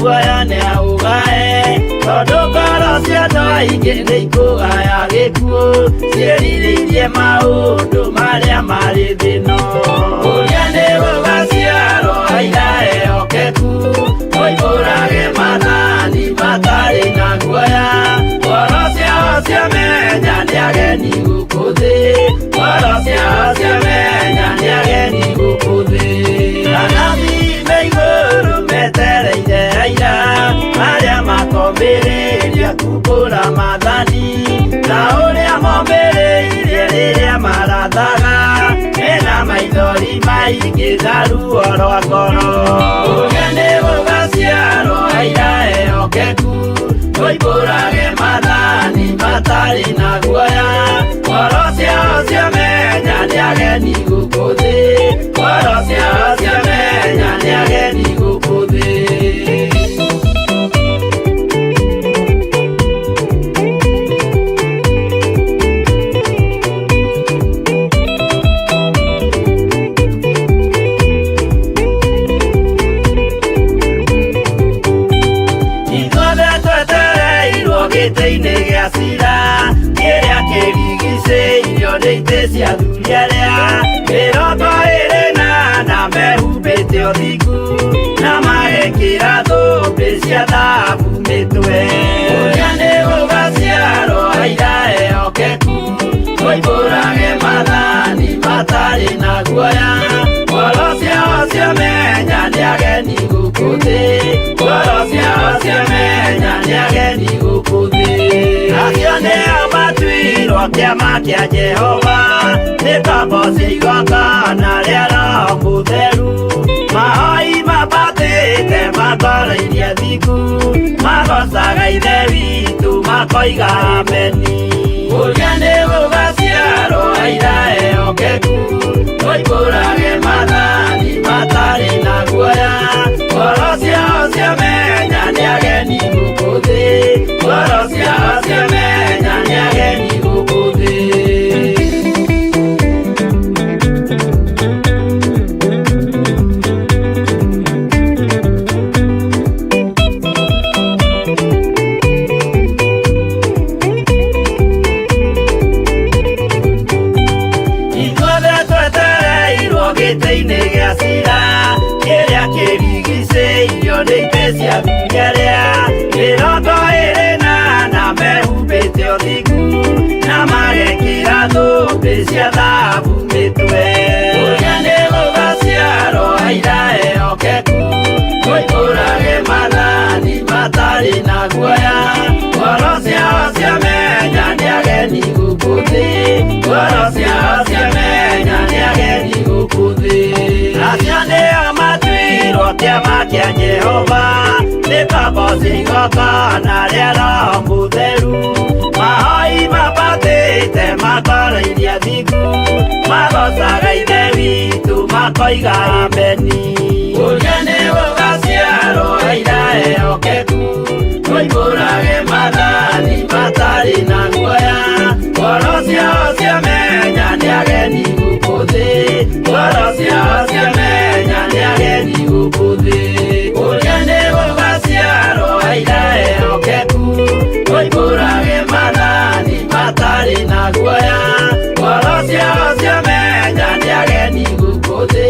Muoyo nĩ aũgae, tondũ ngoro cia andũ aingĩ nĩ ikũgaya gĩkuũ, ciĩrirĩirie maũndũ marĩa marĩ thĩ-ĩno. Ũrĩa nĩ gũgaciarwo aira ehokeku, moimbũrage maathani matarĩ na guoya. Ngoro ciao ciamenya nĩ ageni gũkũ thĩ, ngoro ciao ciamenya nĩ ageni gũkũ thĩ. Anabii me igũrũ metereire aira arĩa makomĩrĩria kumbũra maathani, ta ũrĩa momĩrĩirie rĩrĩa marathaga, mena maithori maingĩ na ruo rwa ngoro. Ũrĩa nĩ gũgaciarwo aira ehokeku, moimbũrage maathani matarĩ na guoya. Ngoro ciao ciamenya nĩ ageni gũkũ thĩ, ngoro ciao ciamenya nĩ ageni gũkũ thĩ. Ithuothe twetereirwo gĩtĩ-inĩ gĩa cira, kĩrĩa kĩrigicĩirio nĩ itĩ cia athuri arĩa 24 na mehumbĩte ũthingu, na magekĩra thũmbĩ cia thahabu mĩtwe. Ũrĩa nĩ gũgaciarwo aira ehokeku, moimbũrage maathani matarĩ na guoya. Ngoro ciao ciamenya nĩ ageni gũkũ thĩ, ngoro ciao ciamenya nĩ ageni gũkũ thĩ. Acio nĩo matuirwo kĩama kĩa Jehova, nĩ ngombo cia igongona rĩa Roho Mũtheru. Mahoi mambatĩte makoroirie thingu, magocaga Ithe witũ makoiga ameni. Ũrĩa nĩ gũgaciarwo aira ehokeku, moimbũrage maathani matarĩ na guoya. Ngoro ciao ciamenya nĩ ageni gũkũ thĩ, ngoro ciao ciamenya nĩ ageni gũkũ thĩ. Ithuothe twetereirwo gĩtĩ-inĩ gĩa cira, kĩrĩa kĩrigicĩirio nĩ itĩ cia athuri arĩa 24 mehumbĩte ũthingu, na magekĩra thũmbĩ cia thahabu mĩtwe. Ũrĩa nĩ gũgaciarwo aira ehokeku, moimbũrage maathani matarĩ na guoya. Ngoro ciao ciamenya nĩ ageni gũkũ thĩ, ngoro ciao ciamenya nĩ ageni gũkũ thĩ. Acio nĩo matuirwo kĩama kĩa Jehova, nĩ ngombo cia igongona rĩa Roho Mũtheru. Mahoi mambatĩte makoroirie thingu, magocaga Ithe witũ makoiga ameni. Ũrĩa nĩ gũgaciarwo aira ehokeku, moimbũrage maathani matarĩ na guoya. Ngoro ciao ciamenya nĩ ageni gũkũ thĩ, ngoro ciao ciamenya nĩ ageni gũkũ thĩ. Ũrĩa nĩ gũgaciarwo aira ehokeku, moimbũrage maathani matarĩ na guoya. Ngoro ciao ciamenya nĩ ageni gũkũ thĩ,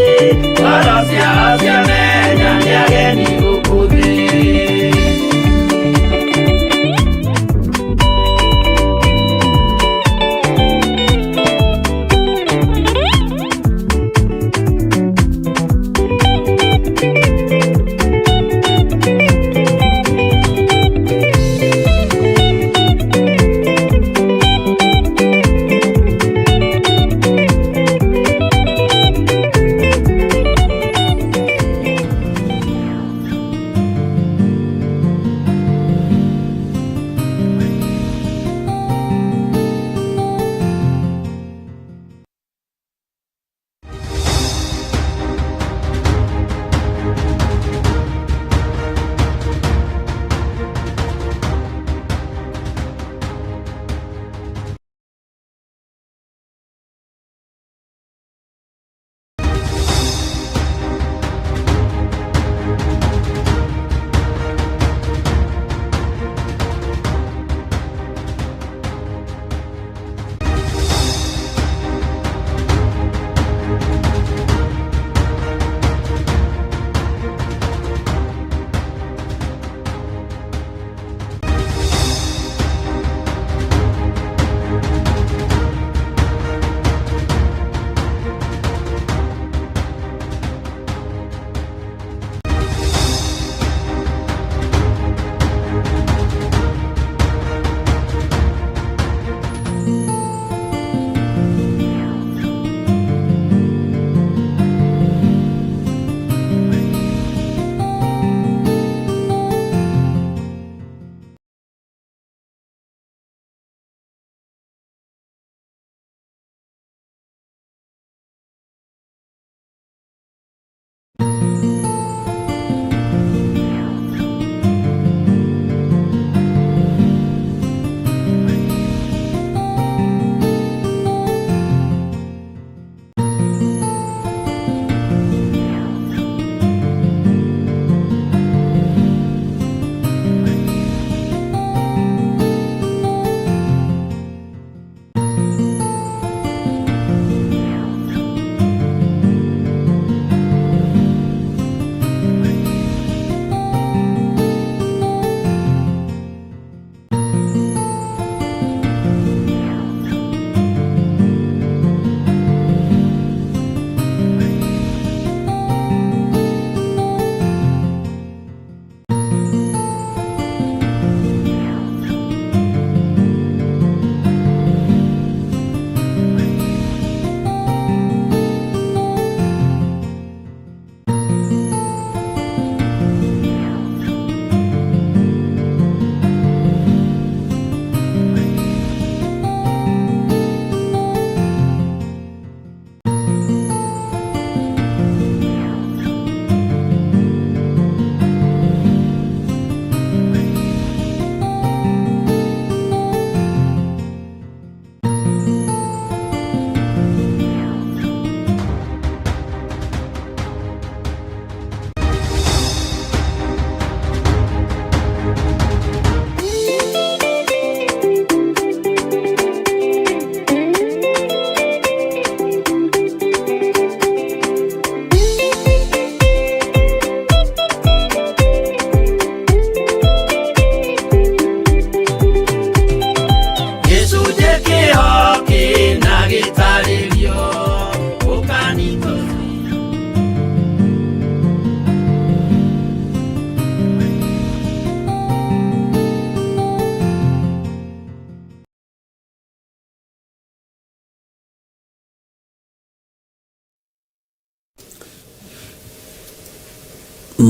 ngoro ciao ciamenya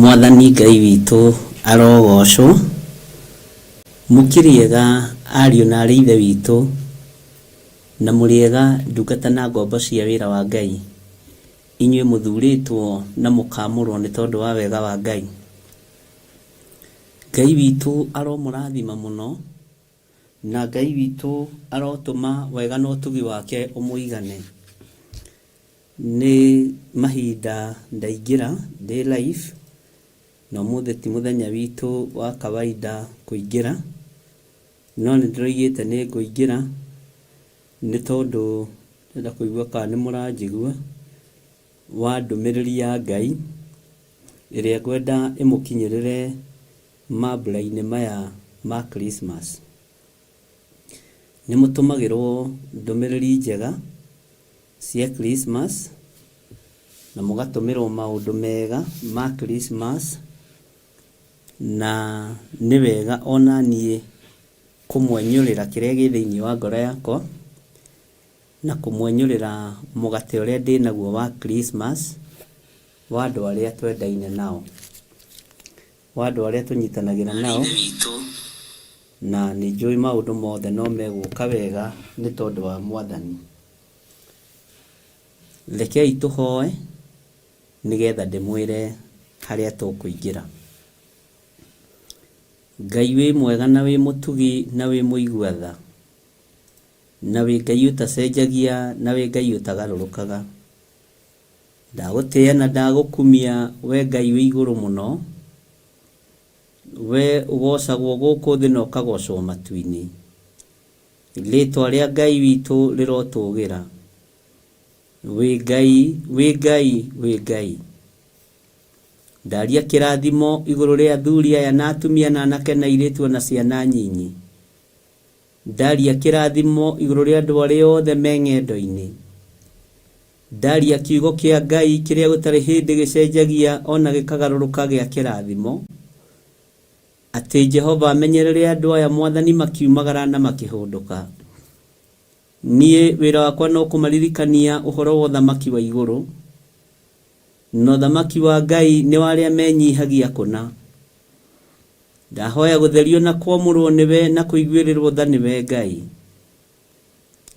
Mwathani Ngai witũ arogocwo. Mũkĩrĩega ariũ na arĩ ithe witũ, na mũrĩega ndungata na ngombo cia wĩra wa Ngai, inyuĩ mũthurĩtwo na mũkamũrwo nĩ tondũ wa wega wa Ngai. Ngai witũ aromũrathima mũno, na Ngai witũ arotũma wega na ũtugi wake ũmũigane. Nĩ mahinda ndaingĩra ndĩ live, na ũmũthĩ ti mũthenya witũ wa kawaida kũingĩra, no nĩ ndĩroigĩte nĩ ngũingĩra nĩ tondũ ndĩrenda kũigua kana nĩ mũranjigua, wa ndũmĩrĩri ya Ngai ĩrĩa ngwenda ĩmũkinyĩrĩre mambura-inĩ maya ma Christmas. Nĩ mũtũmagĩrwo ndũmĩrĩri njega cia Christmas, na mũgatũmĩrwo maũndũ mega ma Christmas, na nĩ wega ona niĩ kũmwenyũrĩra kĩrĩa gĩ thĩinĩ wa ngoro yakwa, na kũmwenyũrĩra mũgate ũrĩa ndĩnaguo wa Christmas, wa andũ arĩa twendaine nao, wa andũ arĩa tũnyitanagĩra nao, na nĩ njũĩ maũndũ mothe no megũka wega nĩ tondũ wa Mwathani. Rekei tũhoe nĩgetha ndĩmwĩre harĩa tũkũingĩra. Ngai wĩ mwega na wĩ mũtugi na wĩ mũigua tha, na wĩ Ngai ũtacenjagia na wĩ Ngai ũtagarũrũkaga. Ndagũtĩĩa na ndagũkumia we Ngai wĩ igũrũ mũno, we ũgocagwo gũkũ thĩ na ũkagocwo matu-inĩ. Rĩtwa rĩa Ngai witũ rĩrotũgĩra. Wĩ Ngai, wĩ Ngai, wĩ Ngai. Ndaria kĩrathimo igũrũ rĩa athuri aya na atumia na anake na airĩtu ona ciana nyinyi. Ndaria kĩrathimo igũrũ rĩa andũ arĩa othe me ng'endo-inĩ. Ndaria kiugo kĩa Ngai kĩrĩa gũtarĩ hĩndĩ gĩcenjagia ona gĩkagarũrũka gĩa kĩrathimo. Atĩ Jehova amenyerere andũ aya Mwathani makiumagara na makĩhũndũka. Niĩ wĩra wakwa no kũmaririkania ũhoro wa ũthamaki wa igũrũ, na ũthamaki wa Ngai nĩ wa arĩa menyihagia kũna. Ndahoya gũtherio na kwamũrwo nĩwe na kũiguĩrĩrwo tha nĩwe Ngai.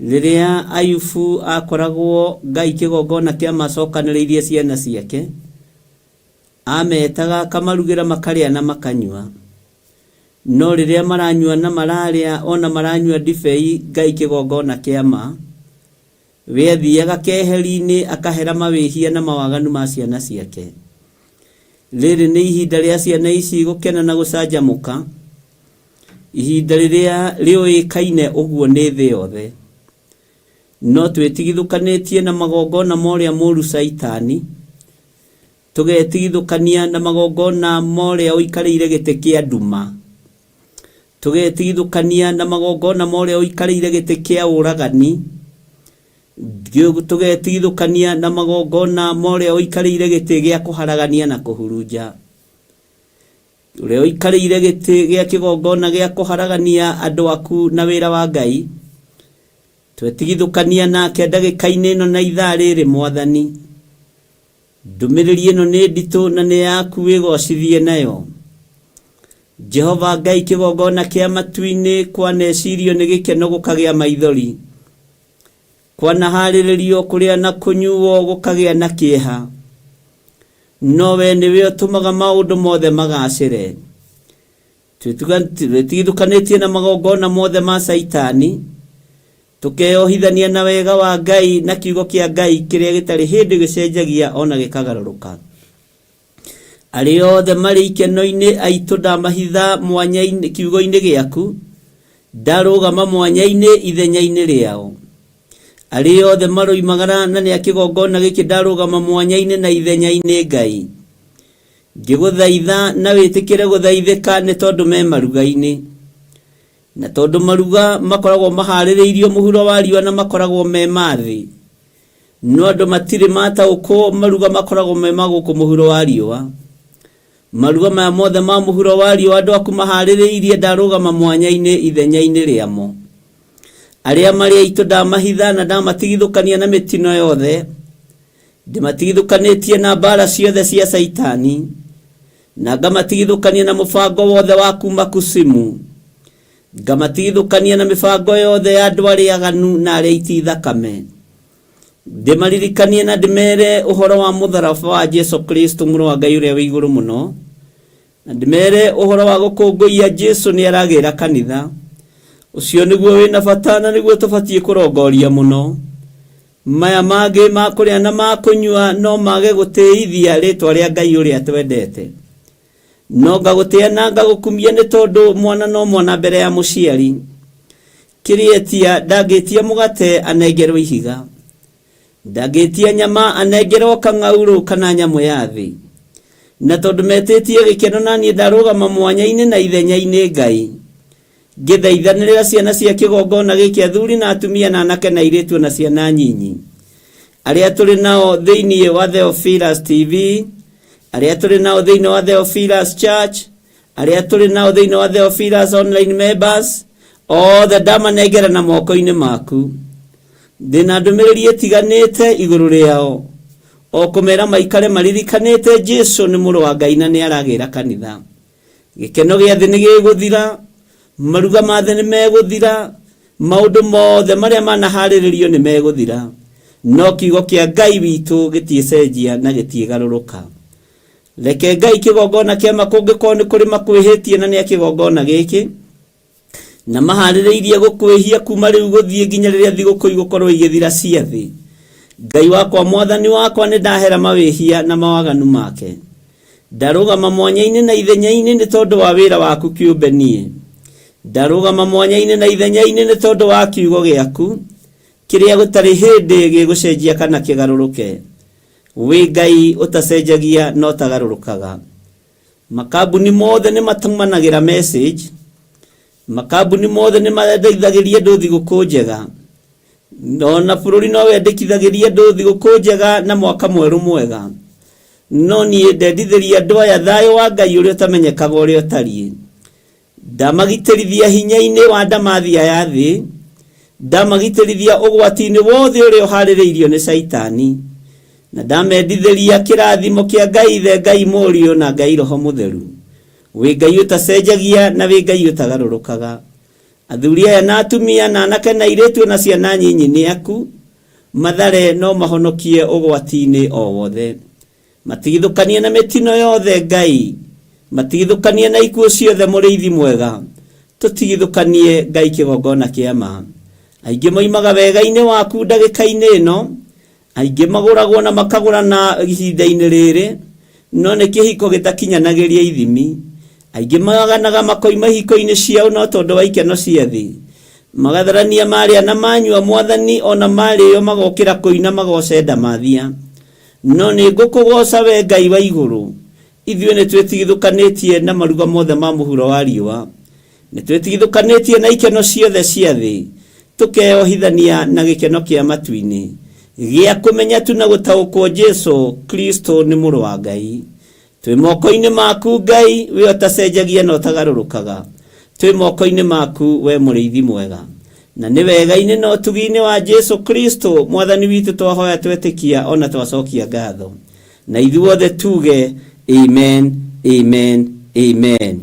Rĩrĩa Ayubu akoragwo Ngai kĩgongona kĩa macokanĩrĩirie ciana ciake, Ametaga akamarugĩra makarĩa na makanyua. No rĩrĩa maranyua na mararĩa o na maranyua ndibei Ngai kĩgongona kĩa ma, we athiaga keheri-inĩ akahera mawĩhia na mawaganu ma ciana ciake. Rĩrĩ nĩ ihinda rĩa ciana ici gũkena na gũcanjamũka, ihinda rĩrĩa rĩũĩkaine ũguo nĩ thĩ yothe. No twĩtigithũkanĩtie na magongona ma ũrĩa mũũru Caitani, Tũgetigithũkania na magongona ma ũrĩa ũikarĩire gĩtĩ kĩa nduma, tũgetigithũkania na magongona ma ũrĩa ũikarĩire gĩtĩ kĩa ũragani, tũgetigithũkania na magongona ma ũrĩa ũikarĩire gĩtĩ gĩa kũharagania na kũhurunja, ũrĩa ũikarĩire gĩtĩ gĩa kĩgongona gĩa kũharagania andũ aku na wĩra wa Ngai. Twetigithũkania nake ndagĩka-inĩ ĩno na ithaa rĩrĩ, Mwathani. Ndũmĩrĩri ĩno nĩ nditũ na nĩ yaku wĩgocithie nayo. Jehova Ngai kĩgongona kĩa matu-inĩ kwanecirio nĩ gĩkeno gũkagĩa maithori. Kwanaharĩrĩrio kũrĩa na kũnyuo gũkagĩa na kĩeha. No we nĩwe ũtũmaga maũndũ mothe magacĩre. Twĩtigithũkanĩtie na magongona mothe ma Caitani, tũkeyohithania na wega wa Ngai na kiugo kĩa Ngai kĩrĩa gĩtarĩ hĩndĩ gĩcenjagia o na gĩkagarũrũka. Arĩa othe marĩ ikeno-inĩ aitũ ndamahitha mwanya-inĩ kiugo-inĩ gĩaku, ndarũgama mwanya-inĩ ithenya-inĩ rĩao. Arĩa othe maroimagara na nĩ a kĩgongona gĩkĩ ndarũgama mwanya-inĩ na ithenya-inĩ Ngai. Ngĩgũthaitha na wĩtĩkĩre gũthaithĩka nĩ tondũ me maruga-inĩ. Na tondũ maruga makoragwo maharĩrĩirio mũhuro wa riũa na makoragwo me ma thĩ, no andũ matirĩ mataũkwo maruga makoragwo me ma gũkũ mũhuro wa riũa. Maruga maya mothe ma mũhuro wa riũa andũ aku maharĩrĩirie ndarũgama mwanya-inĩ ithenya-inĩ rĩamo. Arĩa marĩ aitũ ndamahitha na ndamatigithũkania na mĩtino yothe, ndĩmatigithũkanĩtie na mbara ciothe cia Caitani. Na ngamatigithũkania na mũbango wothe wa kuma kusimu. Ngamatigithũkania na mĩbango yothe ya andũ arĩa aganu na arĩa aiti thakame. Ndĩmaririkanie na ndĩmere ũhoro wa mũtharaba wa Jesu Kristo mũrũ wa Ngai ũrĩa wĩ igũrũ mũno. Na ndĩmere ũhoro wa gũkũngũiya Jesu nĩ aragĩra kanitha. Ũcio nĩguo wĩna bata na nĩguo tũbatiĩ kũrongoria mũno. Maya mangĩ ma kũrĩa na ma kũnyua no mage gũtĩithia rĩtwa rĩa Ngai ũrĩa twendete. No ngagũtĩa na ngagũkumia nĩ tondũ mwana no mwana mbere ya mũciari. Kĩrĩa etia ndangĩtia mũgate anengerwo ihiga. Ndangĩtia nyama anengerwo kang'aurũ kana nyamũ ya thĩ. Na tondũ metĩtie gĩkeno na niĩ ndarũgama mwanya-inĩ na ithenya-inĩ Ngai. Ngĩthaithanĩrĩra ciana cia kĩgongona gĩkĩ athuri na atumia na anake na airĩtu na ciana nyinyi. Arĩa tũrĩ nao thĩinĩ wa Theophilus TV, arĩa tũrĩ nao thĩinĩ wa Theophilus Church, arĩa tũrĩ nao thĩinĩ wa Theophilus Online Members, othe ndamanengera na moko-inĩ maku. Ndĩna ndũmĩrĩri ĩtiganĩte igũrũ rĩao, o kũmera maikare maririkanĩte Jesu nĩ mũrũ wa Ngai na nĩ aragĩra kanitha. Gĩkeno gĩa thĩ nĩ gĩgũthira, maruga ma thĩ nĩ megũthira, maũndũ mothe marĩa manaharĩrĩrio nĩ megũthira. No kiugo kĩa Ngai witũ gĩtiĩcenjia na gĩtiĩgarũrũka. Reke Ngai kĩgongona kĩa ma kũngĩkorwo nĩ kũrĩ makwĩhĩtie na nĩ a kĩgongona gĩkĩ, na maharĩrĩirie gũkwĩhia kuma rĩu gũthiĩ nginya rĩrĩa thigũkũ igũkorwo igĩthira cia thĩ. Ngai wakwa mwathani wakwa nĩ ndahera mawĩhia na mawaganu make. Ndarũgama mwanya-inĩ na ithenya-inĩ nĩ tondũ wa wĩra waku kĩũmbe niĩ. Ndarũgama mwanya-inĩ na ithenya-inĩ nĩ tondũ wa kiugo gĩaku kĩrĩa gũtarĩ hĩndĩ gĩgũcenjia kana kĩgarũrũke. Wĩ Ngai ũtacenjagia na ũtagarũrũkaga. Makambuni mothe nĩ matũmanagĩra message. Makambuni mothe nĩ mendithagĩria andũ thigũkũ njega. Ona bũrũri no wendekithagĩria andũ thigũkũ njega na mwaka mwerũ mwega. No niĩ ndendithĩria andũ aya thayũ wa Ngai ũrĩa ũtamenyekaga ũrĩa ũtariĩ. Ndamagitĩrithia hinya-inĩ wa ndamathia ya thĩ, ndamagitĩrithia ũgwati-inĩ wothe ũrĩa ũharĩrĩirio nĩ Caitani, na ndamendithĩria kĩrathimo kĩa Ngai Ithe, Ngai Mũriũ na Ngai Roho Mũtheru. Wĩ Ngai ũtacenjagia na wĩ Ngai ũtagarũrũkaga. Athuri aya na atumia na anake na airĩtu na ciana nyinyi nĩ aku, mathare no mahonokie ũgwati-inĩ o wothe. Matigithũkanie na mĩtino yothe Ngai, matigithũkanie na ikuũ ciothe mũrĩithi mwega, tũtigithũkanie Ngai kĩgongona kĩa ma. Aingĩ moimaga wega-inĩ waku ndagĩka-inĩ ĩno, aingĩ magũragwo na makagũrana ihinda-inĩ rĩrĩ, no nĩ kĩhiko gĩtakinyanagĩria ithimi. Aingĩ maganaga makoima ihiko-inĩ ciao no tondũ wa ikeno cia thĩ. Magatharania marĩa na manyua mwathani ona marĩo magokĩra kũina magoce ndamathia. No nĩ ngũkũgooca we Ngai wa igũrũ. Ithuĩ nĩ twĩtigithũkanĩtie na maruga mothe ma mũhuro wa riũa. Nĩ twĩtigithũkanĩtie na ikeno ciothe cia thĩ, tũkeyohithania na gĩkeno kĩa matu-inĩ, gĩa kũmenya tu na gũtaũkwo Jesu Kristo nĩ Mũrũ wa Ngai. Twĩ moko-inĩ maku Ngai, we ũtacenjagia na ũtagarũrũkaga. Twĩ moko-inĩ maku we mũrĩithi mwega. Na nĩ wega-inĩ na ũtugi-inĩ wa Jesu Kristo Mwathani witũ twahoya twetĩkia ona twacokia ngatho. Na ithuothe tuge amen, amen, amen.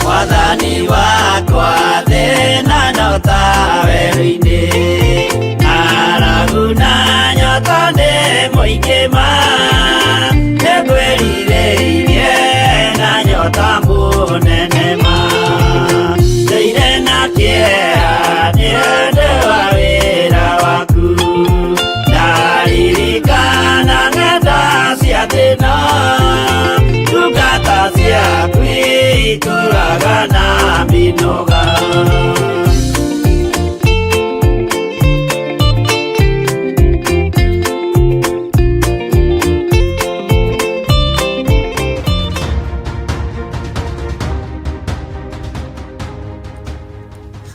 Mwathani wakwa thĩna nyota werũ-inĩ ng'aragu na nyota nĩ mũingĩ ma nĩngwĩrirĩirie na nyota mũnene ma ndũire na kĩeha nĩ ũndũ wa wĩra waku ndaririkana ng'enda cia thĩna ndungata ciaku itũraga na mĩnoga.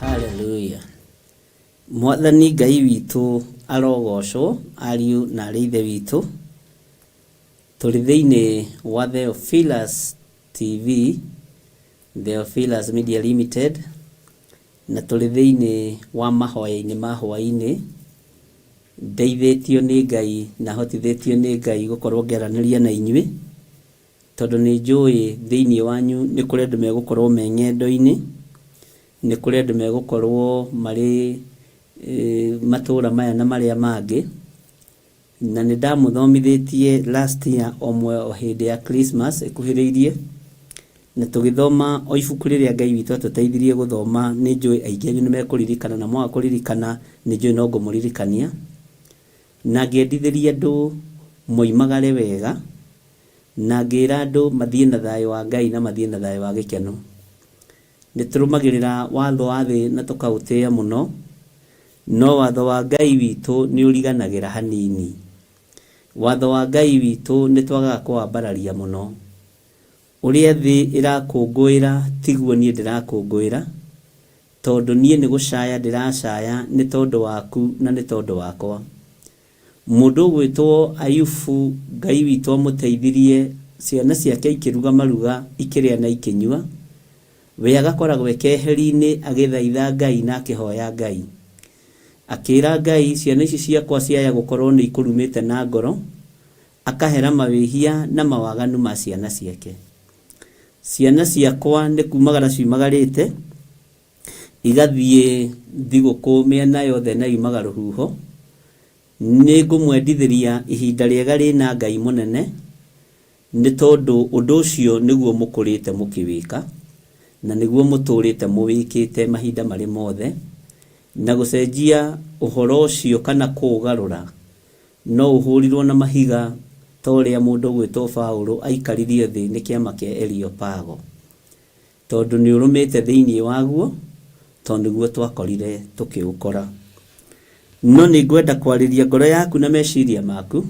Haleluya. Mwathani Ngai witũ arogocwo ariũ na arĩ ithe witũ. Tũrĩ thĩinĩ wa Theophilus TV, Theophilus Media Limited, na tũrĩ thĩinĩ wa mahoya-inĩ ma hwaĩ-inĩ. Ndeithĩtio nĩ Ngai na hotithĩtio nĩ Ngai gũkorwo ngĩaranĩria na inyuĩ, tondũ nĩ njũĩ thĩinĩ wanyu nĩ kũrĩ andũ megũkorwo me ng'endo-inĩ, nĩ kũrĩ andũ megũkorwo marĩ matũra maya na marĩa mangĩ. Na nĩ ndamũthomithĩtie last year o hĩndĩ ya Christmas ĩkuhĩrĩirie, na tũgĩthoma o ibuku rĩrĩa Ngai witũ atũteithirie gũthoma. Nĩ njũĩ aingĩ anyu nĩ mekũririkana, na mwaga kũririkana nĩ njũĩ no ngũmũririkania. Na ngĩendithĩria andũ moimagare wega, na ngĩra andũ mathiĩ na thayũ wa Ngai na mathiĩ na thayũ wa gĩkeno. Nĩ tũrũmagĩrĩra watho wa thĩ na tũkaũtĩĩa mũno, no watho wa Ngai witũ nĩ ũriganagĩra hanini. Watho wa Ngai witũ nĩ twagaga kũwambararia mũno. Ũrĩa thĩ ĩrakũngũĩra tiguo niĩ ndĩrakũngũĩra, tondũ niĩ nĩ gũcaya ndĩracaya nĩ tondũ waku na nĩ tondũ wakwa. Mũndũ ũgwĩtwo Ayubu, Ngai witũ amũteithirie, ciana ciake ikĩruga maruga, ikĩrĩa na ikĩnyua. We agakoragwo e keheri-inĩ agĩthaitha Ngai na akĩhoya Ngai. Akĩĩra Ngai, ciana ici ciakwa ciaya gũkorwo nĩ ikũrumĩte na ngoro, akahera mawĩhia na mawaganu ma ciana ciake. Ciana ciakwa nĩ kumagara ciumagarĩte, igathiĩ thigũkũ mĩena yothe na yumaga rũhuho. Nĩ ngũmwendithĩria ihinda rĩega rĩna Ngai mũnene, nĩ tondũ ũndũ ũcio nĩguo mũkũrĩte mũkĩwĩka, na nĩguo mũtũrĩte mũwĩkĩte mahinda marĩ mothe, na gũcenjia ũhoro ũcio kana kũũgarũra no ũhũrirwo na mahiga ta ũrĩa mũndũ ũgwĩtwo Paũlũ aikaririo thĩ nĩ kĩama kĩa Areopago, tondũ nĩ ũrũmĩte thĩinĩ waguo, tondũ nĩguo twakorire tũkĩũkora. No nĩ ngwenda kwarĩria ngoro yaku na meciria maku,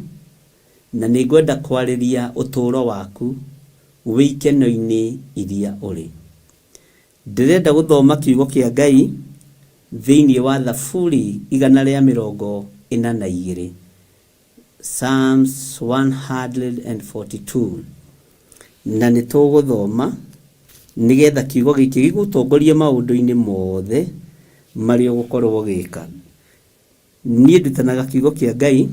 na nĩ ngwenda kwarĩria ũtũũro waku wĩ ikeno-inĩ iria ũrĩ. Ndĩrenda gũthoma kiugo kĩa Ngai thĩinĩ wa Thaburi 142, Psalms 142, na nĩ tũgũthoma nĩgetha kiugo gĩkĩ gĩgũtongorie maũndũ-inĩ mothe marĩa ũgũkorwo ũgĩka. Niĩ ndutanaga kiugo kĩa Ngai,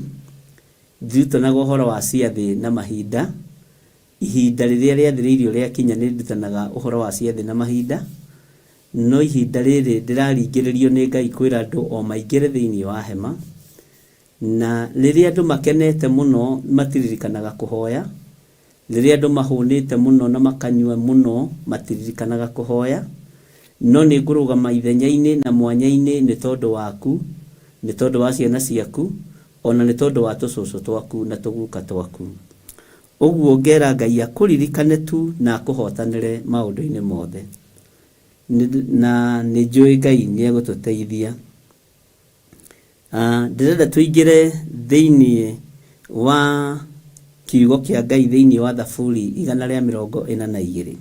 ndirutanaga ũhoro wa ciathĩ na mahinda. Ihinda rĩrĩa rĩathĩrĩirio rĩakinya nĩ ndutanaga ũhoro wa ciathĩ na mahinda, no ihinda rĩrĩ ndĩraringĩrĩrio nĩ Ngai kwĩra andũ o maingĩre thĩinĩ wa hema. Na rĩrĩa andũ makenete mũno matiririkanaga kũhoya, rĩrĩa andũ mahũnĩte mũno na makanyua mũno matiririkanaga kũhoya, no nĩ ngũrũgama ithenya-inĩ na mwanya-inĩ nĩ tondũ waku, nĩ tondũ wa ciana ciaku, o na nĩ tondũ wa tũcũcũ twaku na tũguka twaku. Ũguo ngera Ngai akũririkane tu na akũhotanĩre maũndũ-inĩ mothe. Na nĩ njũĩ Ngai nĩ egũtũteithia. Ndĩrenda tũingĩre thĩinĩ wa kiugo kĩa Ngai thĩinĩ wa Thaburi 142.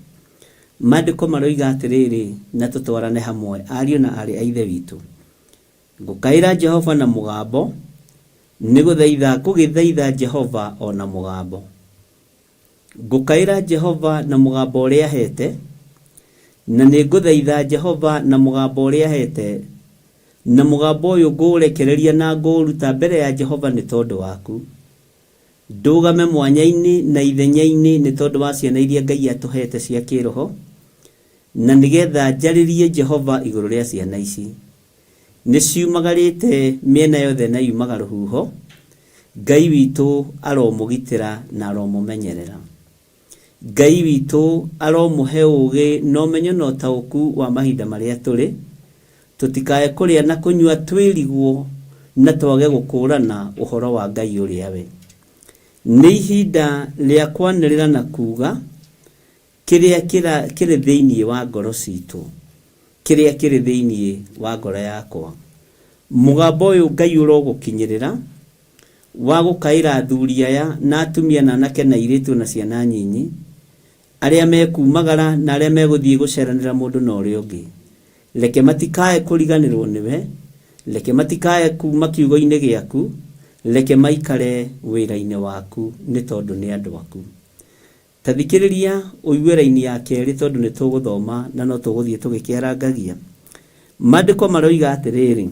Maandĩko maroiga atĩrĩrĩ, na tũtwarane hamwe ariũ na aarĩ a Ithe witũ. Ngũkaĩra Jehova na mũgambo, nĩ gũthaitha ngũgĩthaitha Jehova o na mũgambo. Ngũkaĩra Jehova na mũgambo ũrĩa aheete, na nĩ ngũthaitha Jehova na mũgambo ũrĩa aheete, na mũgambo ũyũ ngũũrekereria na ngũũruta mbere ya Jehova nĩ tondũ waku. Ndũgame mwanya-inĩ na ithenya-inĩ nĩ tondũ wa ciana iria Ngai atũheete cia kĩĩroho, na nĩgetha njarĩrie Jehova igũrũ rĩa ciana ici. Nĩ ciumagarĩte mĩena yothe na yumaga rũhuho, Ngai witũ aromũgitĩra na aromũmenyerera. Ngai witũ aromũhe ũũgĩ na ũmenyo na ũtaũku wa mahinda marĩa tũrĩ, tũtikae kũrĩa na kũnyua twĩrigwo na twage gũkũũrana ũhoro wa Ngai ũrĩa we. Nĩ ihinda rĩa kwanĩrĩra na kuuga kĩrĩa kĩrĩ thĩinĩ wa ngoro citũ, kĩrĩa kĩrĩ thĩinĩ wa ngoro yakwa. Mũgambo ũyũ Ngai ũrogũkinyĩrĩra, wa gũkaĩra athuri aya na atumia na anake na airĩtu na ciana nyinyi, arĩa mekumagara na arĩa megũthiĩ gũceranĩra mũndũ na ũrĩa ũngĩ. Reke matikae kũriganĩrwo nĩwe, Reke matikae kuma kiugo-inĩ gĩaku, reke maikare wĩra-inĩ waku nĩ tondũ nĩ andũ aku. Ta thikĩrĩria ũigue raini ya kerĩ tondũ nĩ tũgũthoma na no tũgũthiĩ tũgĩkĩarangagia. Maandĩko maroiga atĩrĩrĩ,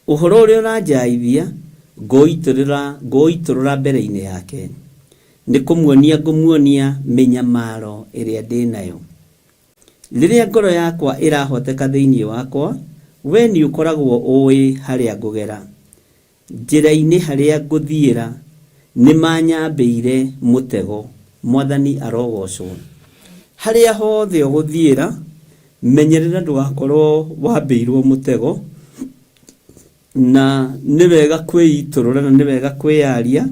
ũhoro ũrĩa ũranjaithia ngũũitũrũra mbere-inĩ yake, nĩ kũmuonia ngũmuonia mĩnyamaro ĩrĩa ndĩ nayo. Rĩrĩa ngoro yakwa ĩrahoteka thĩinĩ wakwa, wee nĩũkoragwo ũĩ harĩa ngũgera. Njĩra-inĩ harĩa ngũthiĩra, nĩmanyambĩire mũtego. Mwathani arogocwo. Harĩa hothe ũgũthiĩra, menyerera ndũgakorwo wambĩirwo mũtego, na nĩ wega kwĩitũrũra na nĩ wega kwĩyaria,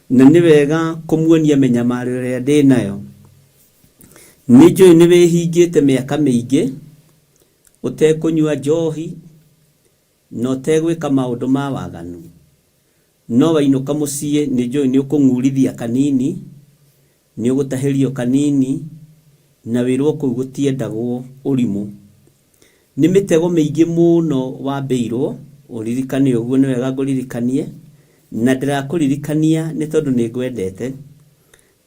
na nĩ wega kũmuonia mĩnyamaro ĩrĩa ndĩnayo. Nĩ njũĩ nĩ wĩhingĩte mĩaka mĩingĩ ũtekũnyua njohi na ũtegwĩka maũndũ ma waganu. No wainũka mũciĩ nĩ njũĩ nĩ ũkũng'urithia kanini, nĩ ũgũtahĩrio kanini na wĩrwo kũu gũtiendagwo ũrimũ. Nĩ mĩtego mĩingĩ mũno wambĩirwo, ũririkane ũguo nĩ wega ngũririkanie, na ndĩrakũririkania nĩ tondũ nĩ ngwendete.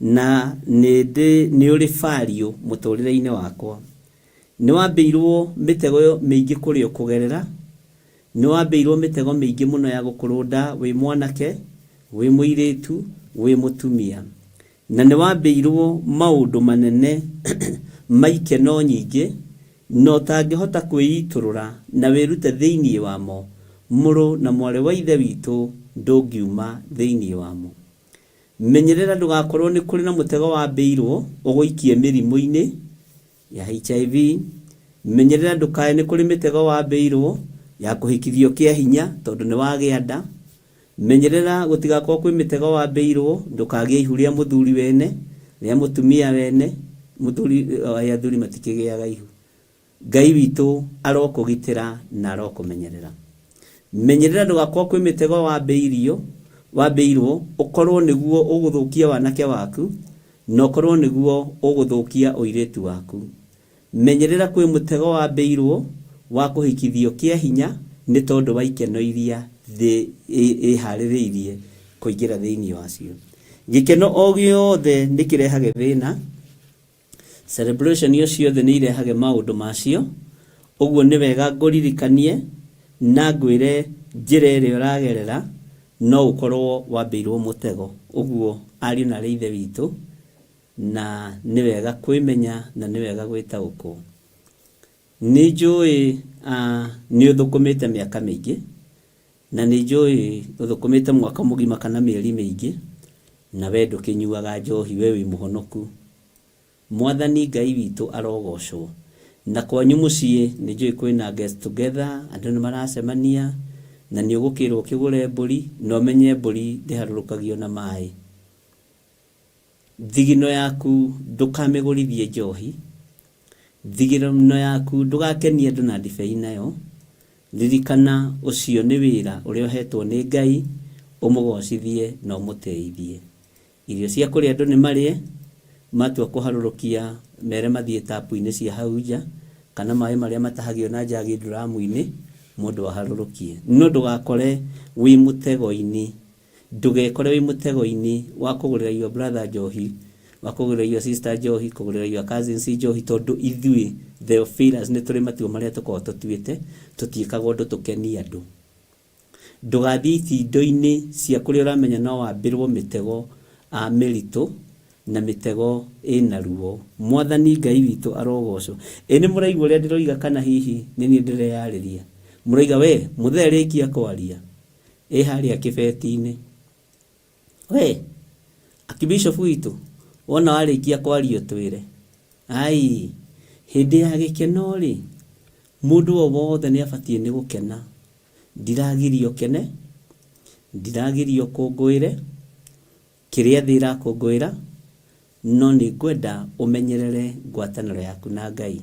Na nĩ ndĩ nĩ ũrĩ value mũtũrĩre-inĩ wakwa. Nĩ wambĩirwo mĩtego mĩingĩ kũrĩa ũkũgerera, nĩ wambĩirwo mĩtego mĩingĩ mũno ya gũkũrũnda wĩ mwanake, wĩ mũirĩtu, wĩ mũtumia. Na nĩ wambĩirwo maũndũ manene ma ikeno nyingĩ, na ũtangĩhota kwĩitũrũra na wĩrute thĩinĩ wamo, mũrũ na mwarĩ wa ithe witũ ndũngiuma thĩinĩ wamo. Menyerera ndũgakorwo nĩ kũrĩ na mũtego wambĩirwo ũgũikie mĩrimũ-inĩ ya HIV. Menyerera ndũkae nĩ kũrĩ mĩtego wambĩirwo ya kũhikithio kĩa hinya tondũ nĩ wagĩa nda. Menyerera gũtigakorwo kwĩ mĩtego wambĩirwo ndũkagĩe ihu rĩa mũthuri wene, rĩa mũtumia wene, mũthuri, athuri matikĩgĩaga ihu. Ngai witũ arokũgitĩra na arokũmenyerera. Menyerera ndũgakorwo kwĩ mĩtego wambĩirio, wambĩirwo, ũkorwo nĩguo ũgũthũkia wanake waku, na ũkorwo nĩguo ũgũthũkia ũirĩtu waku. Menyerera kwĩ mũtego wambĩirwo wa kũhikithio kĩa hinya nĩ tondũ wa ikeno iria thĩ ĩharĩrĩirie kũingĩra thĩinĩ wacio. Gĩkeno o gĩothe nĩ kĩrehage thĩna. Celebration o ciothe nĩ irehage maũndũ macio, ũguo nĩ wega ngũririkanie na ngwĩre njĩra ĩrĩa ũragerera no ũkorwo wambĩirwo mũtego. Ũguo ariũ na aarĩ a Ithe witũ, na nĩ wega kwĩmenya na nĩ wega gwĩtaũkwo. Nĩ njũĩ nĩ ũthũkũmĩte mĩaka mĩingĩ, na nĩ njũĩ ũthũkũmĩte mwaka mũgima kana mĩeri mĩingĩ, na we ndũkĩnyuaga njohi, we wĩ mũhonoku. Mwathani Ngai witũ arogocwo. Na kwanyu mũciĩ nĩ njũĩ kwĩna get together, andũ nĩ maracemania, na nĩ ũgũkĩrwo ũkĩgũre mbũri, na ũmenye mbũri ndĩharũrũkagio na maĩ. Thigino yaku ndũkamĩgũrithie njohi, thigino yaku ndũgakenie andũ na ndibei nayo, ririkana ũcio nĩ wĩra ũrĩa ũhetwo nĩ Ngai, ũmũgocithie na ũmũtĩithie. Irio cia kũrĩa andũ nĩ marĩe, matua kũharũrũkia mere mathiĩ tapu-inĩ cia hau nja, kana maĩ marĩa matahagio na njagi nduramu-inĩ, mũndũ aharũrũkie. No ndũgakore wĩ mũtego-inĩ Ndũgekore wĩ mũtego-inĩ wa kũgũrĩra your brother njohi, wa kũgũrĩra your sister njohi, kũgũrĩra your cousins njohi tondũ ithuĩ Theophilus nĩ tũrĩ matua marĩa tũkoragwo tũtuĩte, tũtiĩkaga ũndũ tũkenie andũ. Ndũgathiĩ itindo-inĩ cia kũrĩa ũramenya no wambĩrwo mĩtego mĩritũ na mĩtego ĩna ruo. Mwathani Ngai witũ arogocwo. Ĩ nĩ mũraigua ũrĩa ndĩroiga kana hihi nĩ niĩ ndĩreyarĩria? Mũroiga we mũthee rĩkia kwaria. Ĩ harĩa kĩbeti-inĩ. We, akibishopu witũ, wona warĩkia kwaria ũtwĩre. Ai, hĩndĩ ya gĩkeno-rĩ, mũndũ o wothe nĩ abatiĩ nĩ gũkena. Ndiragiria ũkene, ndiragiria ũkũngũĩre, kĩrĩa thĩ ĩrakũngũĩra, no nĩ ngwenda ũmenyerere ngwatanĩro yaku na Ngai.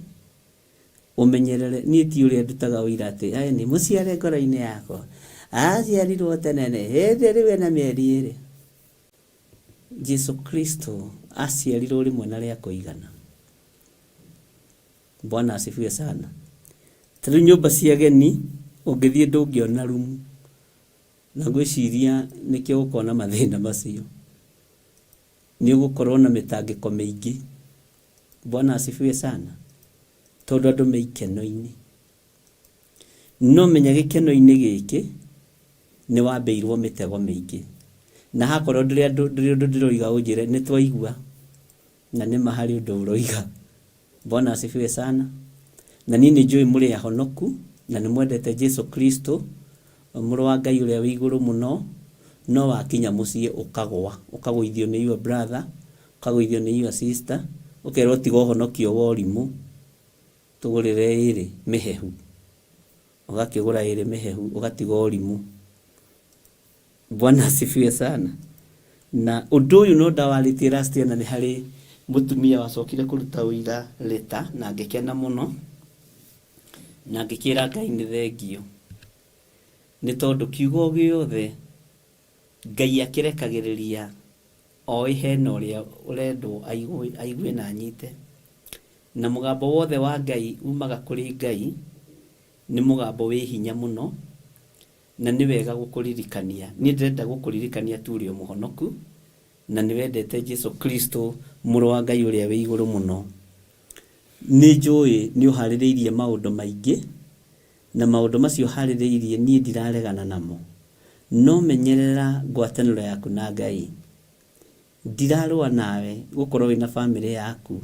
Ũmenyerere, niĩ ti ũrĩa ndutaga ũira atĩ aĩ nĩ mũciare ngoro-inĩ yakwa, aciarirwo tene nĩ hĩndĩ rĩu ena mĩeri ĩrĩ. Jesu Kristo aciarirwo rĩmwe na rĩa kũigana. Bwana asifiwe sana. Ta rĩu nyũmba cia ageni, Ũngĩthiĩ ndũngĩona rumu. Na ngwĩciria nĩkĩo ũgũkorwo na mathĩna macio. Nĩ ũgũkorwo na mĩtangĩko mĩingĩ. Bwana asifiwe sana. Tondũ andũ me ikeno-inĩ. No menya gĩkeno-inĩ gĩkĩ nĩ wambĩirwo mĩtego mĩingĩ. Na hakorwo ndũrĩ andũ ndũrĩ ũndũ ndĩroiga ũnjĩre nĩ twaigua. Na nĩma harĩ ũndũ ũroiga. Bwana asifiwe sana. Na niĩ nĩ njũĩ mũrĩ ahonoku na nĩ mwendete Jesu Kristo, mũrũ wa Ngai ũrĩa wĩ igũrũ mũno, no wakinya mũciĩ ũkagwa, ũkagũithio nĩ your brother, ũkagũithio nĩ your sister, ũkerwo tiga ũhonokio wa ũrimũ, tũgũrĩre ĩrĩ mĩhehu. Ũgakĩgũra ĩrĩ mĩhehu ũgatiga ũrimũ. Bwana asifiwe sana. Na ũndũ ũyũ no ndawarĩtie last year na nĩ harĩ mũtumia wacokire kũruta ũira later na ngĩkena mũno na ngĩkĩra Ngai nĩ thengio nĩ tondũ kiugo gĩothe Ngai akĩrekagĩrĩria oĩ hena ũrĩa ũrendwo aigue na anyite. Na mũgambo wothe wa Ngai umaga kũrĩ Ngai nĩ mũgambo wĩ hinya mũno Na nĩ wega gũkũririkania. Niĩ ndĩrenda gũkũririkania tu ũrĩ o mũhonoku, na nĩ wendete Jesu Kristo, Mũrũ wa Ngai ũrĩa wĩ igũrũ mũno. Nĩ njũĩ nĩ ũharĩrĩirie maũndũ maingĩ, na maũndũ macio ũharĩrĩirie niĩ ndiraregana namo. No menyerera ngwatanĩro yaku na Ngai. Ndirarũa nawe gũkorwo wĩna famĩlĩ yaku,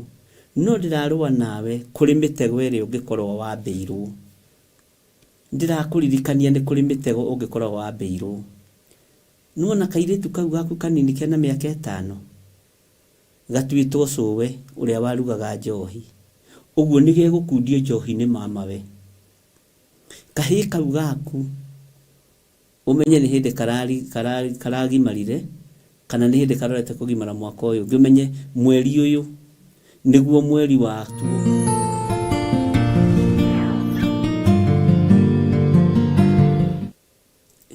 no ndĩrarũa nawe kũrĩ mĩtego ĩrĩa ũngĩkorwo wambĩirwo. Ndĩrakũririkania nĩ kũrĩ mĩtego ũngĩkorwo wambĩirwo. Nĩwona kairĩtu kau gaku kanini kena mĩaka ĩtano? Gatuĩtwo cũwe ũrĩa warugaga njohi. Ũguo nĩgegũkundio njohi nĩ mamawe. Kahĩĩ kau gaku Ũmenye nĩ hĩndĩ karagimarire kana nĩ hĩndĩ karorete kũgimara mwaka ũyũ ũngĩ. Ũmenye mweri ũyũ nĩguo mweri watuo.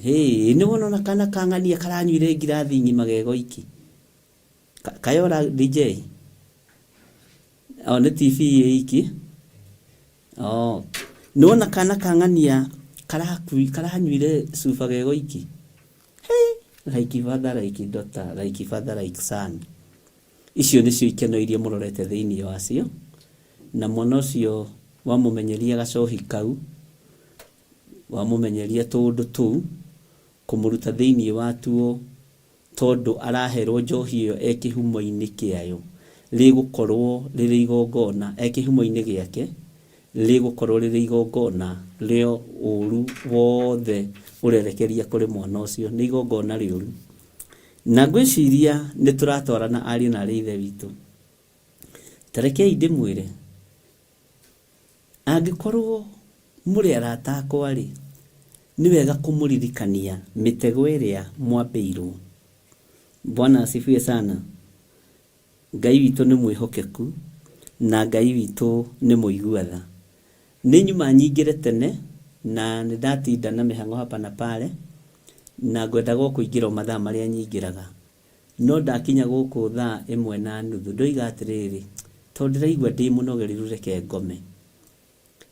Hĩ, nĩ wona ona kana ka ng'ania karanyuire ngirathi ng'ima ge goiki. Kayora DJ? O nĩ TV ĩ iki. Oh. Nĩwona kana ka ng'ania karanyuire cuba ge goiki? Hey, like father like daughter, like father like son. Icio nĩcio ikeno iria mũrorete thĩinĩ wacio. Na mwana ũcio wamũmenyeria gacohi kau, wamũmenyeria tũũndũ tũu, kũmũruta thĩinĩ watuo Tondũ araherwo njohi ĩyo e kĩhumo-inĩ kĩayo, rĩgũkorwo rĩrĩ igongona, e kĩhumo-inĩ gĩake, rĩgũkorwo rĩrĩ igongona rĩa ũũru wothe ũrerekeria kũrĩ mwana ũcio. Nĩ igongona rĩũru. Na ngwĩciria nĩ tũratwarana ariũ na aarĩ a Ithe witũ. Ta rekei ndĩmwĩre, Angĩkorwo mũrĩ arata akwa-rĩ, nĩ wega kũmũririkania mĩtego ĩrĩa mwambĩirwo. Bwana asifiwe sana. Ngai witũ nĩ mwĩhokeku na Ngai witũ nĩ mũigua tha. Nĩ nyuma nyingĩre tene na nĩ ndatinda na mĩhang'o hapa na pale na ngwendaga o kũingĩra o mathaa marĩa nyingĩraga. No ndakinya gũkũ thaa ĩmwe na nuthu, ndoiga atĩrĩrĩ, 'Tondũ ndĩraigua ndĩ mũnogereru reke ngome,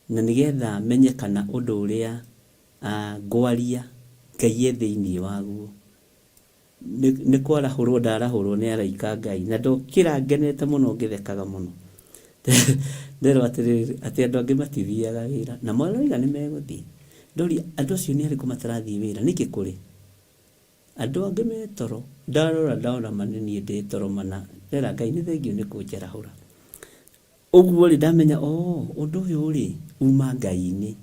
na nĩ getha menye kana ũndũ ũrĩa ngwaria Ngai e thĩinĩ waguo. Nĩ kwarahũrũo ndarahũrũo nĩ araika a Ngai, na ndokĩra ngenete mũno ngĩthekaga mũno. Nderũo atĩrĩrĩ, atĩ andũ angĩ matithiaga wĩra, na maroiga nĩ megũthiĩ. Ndoria, andũ acio nĩ arĩkũ matarathiĩ wĩra? Nĩkĩ kũrĩ? Andũ angĩ me toro, ndarora ndona ma nĩ niĩ ndĩ toro ma na ndera Ngai nĩ thengiũ nĩ kũnjarahũra. Ũguo rĩ ndamenya oo ũndũ ũyũ rĩ uma Ngai-inĩ.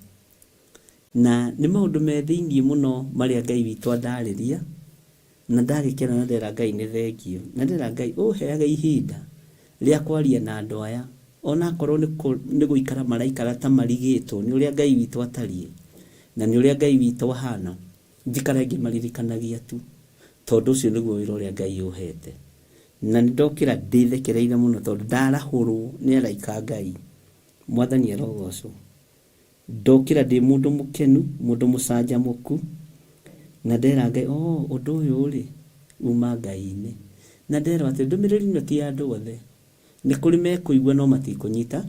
Na nĩ maũndũ me thĩiniĩ mũno marĩa Ngai witũ andarĩria na ndagĩkena na ndera Ngai nĩ thengiũ. Na ndera Ngai ũheage ihinda rĩa kwaria na andũ aya onakorwo nĩ gũikara maraikara ta marigĩtwo nĩ ũrĩa Ngai witũ atariĩ na nĩ ũrĩa Ngai witũ ahana. Njikare ngĩmaririkanagia tu, tondũ ũcio nĩguo wĩra ũrĩa Ngai ũheete. Na nĩndokĩra ndĩthekereire mũno tondũ ndarahũrwo nĩ araika a Ngai. Mwathani arogocwo. Ndokĩra ndĩ mũndũ mũkenu, mũndũ mũcanjamũku, na ndera Ngai, oh, ũndũ ũyũ-rĩ, uma Ngai-inĩ. Na nderwo atĩ ndũmĩrĩri ĩno ti ya andũ othe. Nĩ kũrĩ mekũigua no matikũnyita.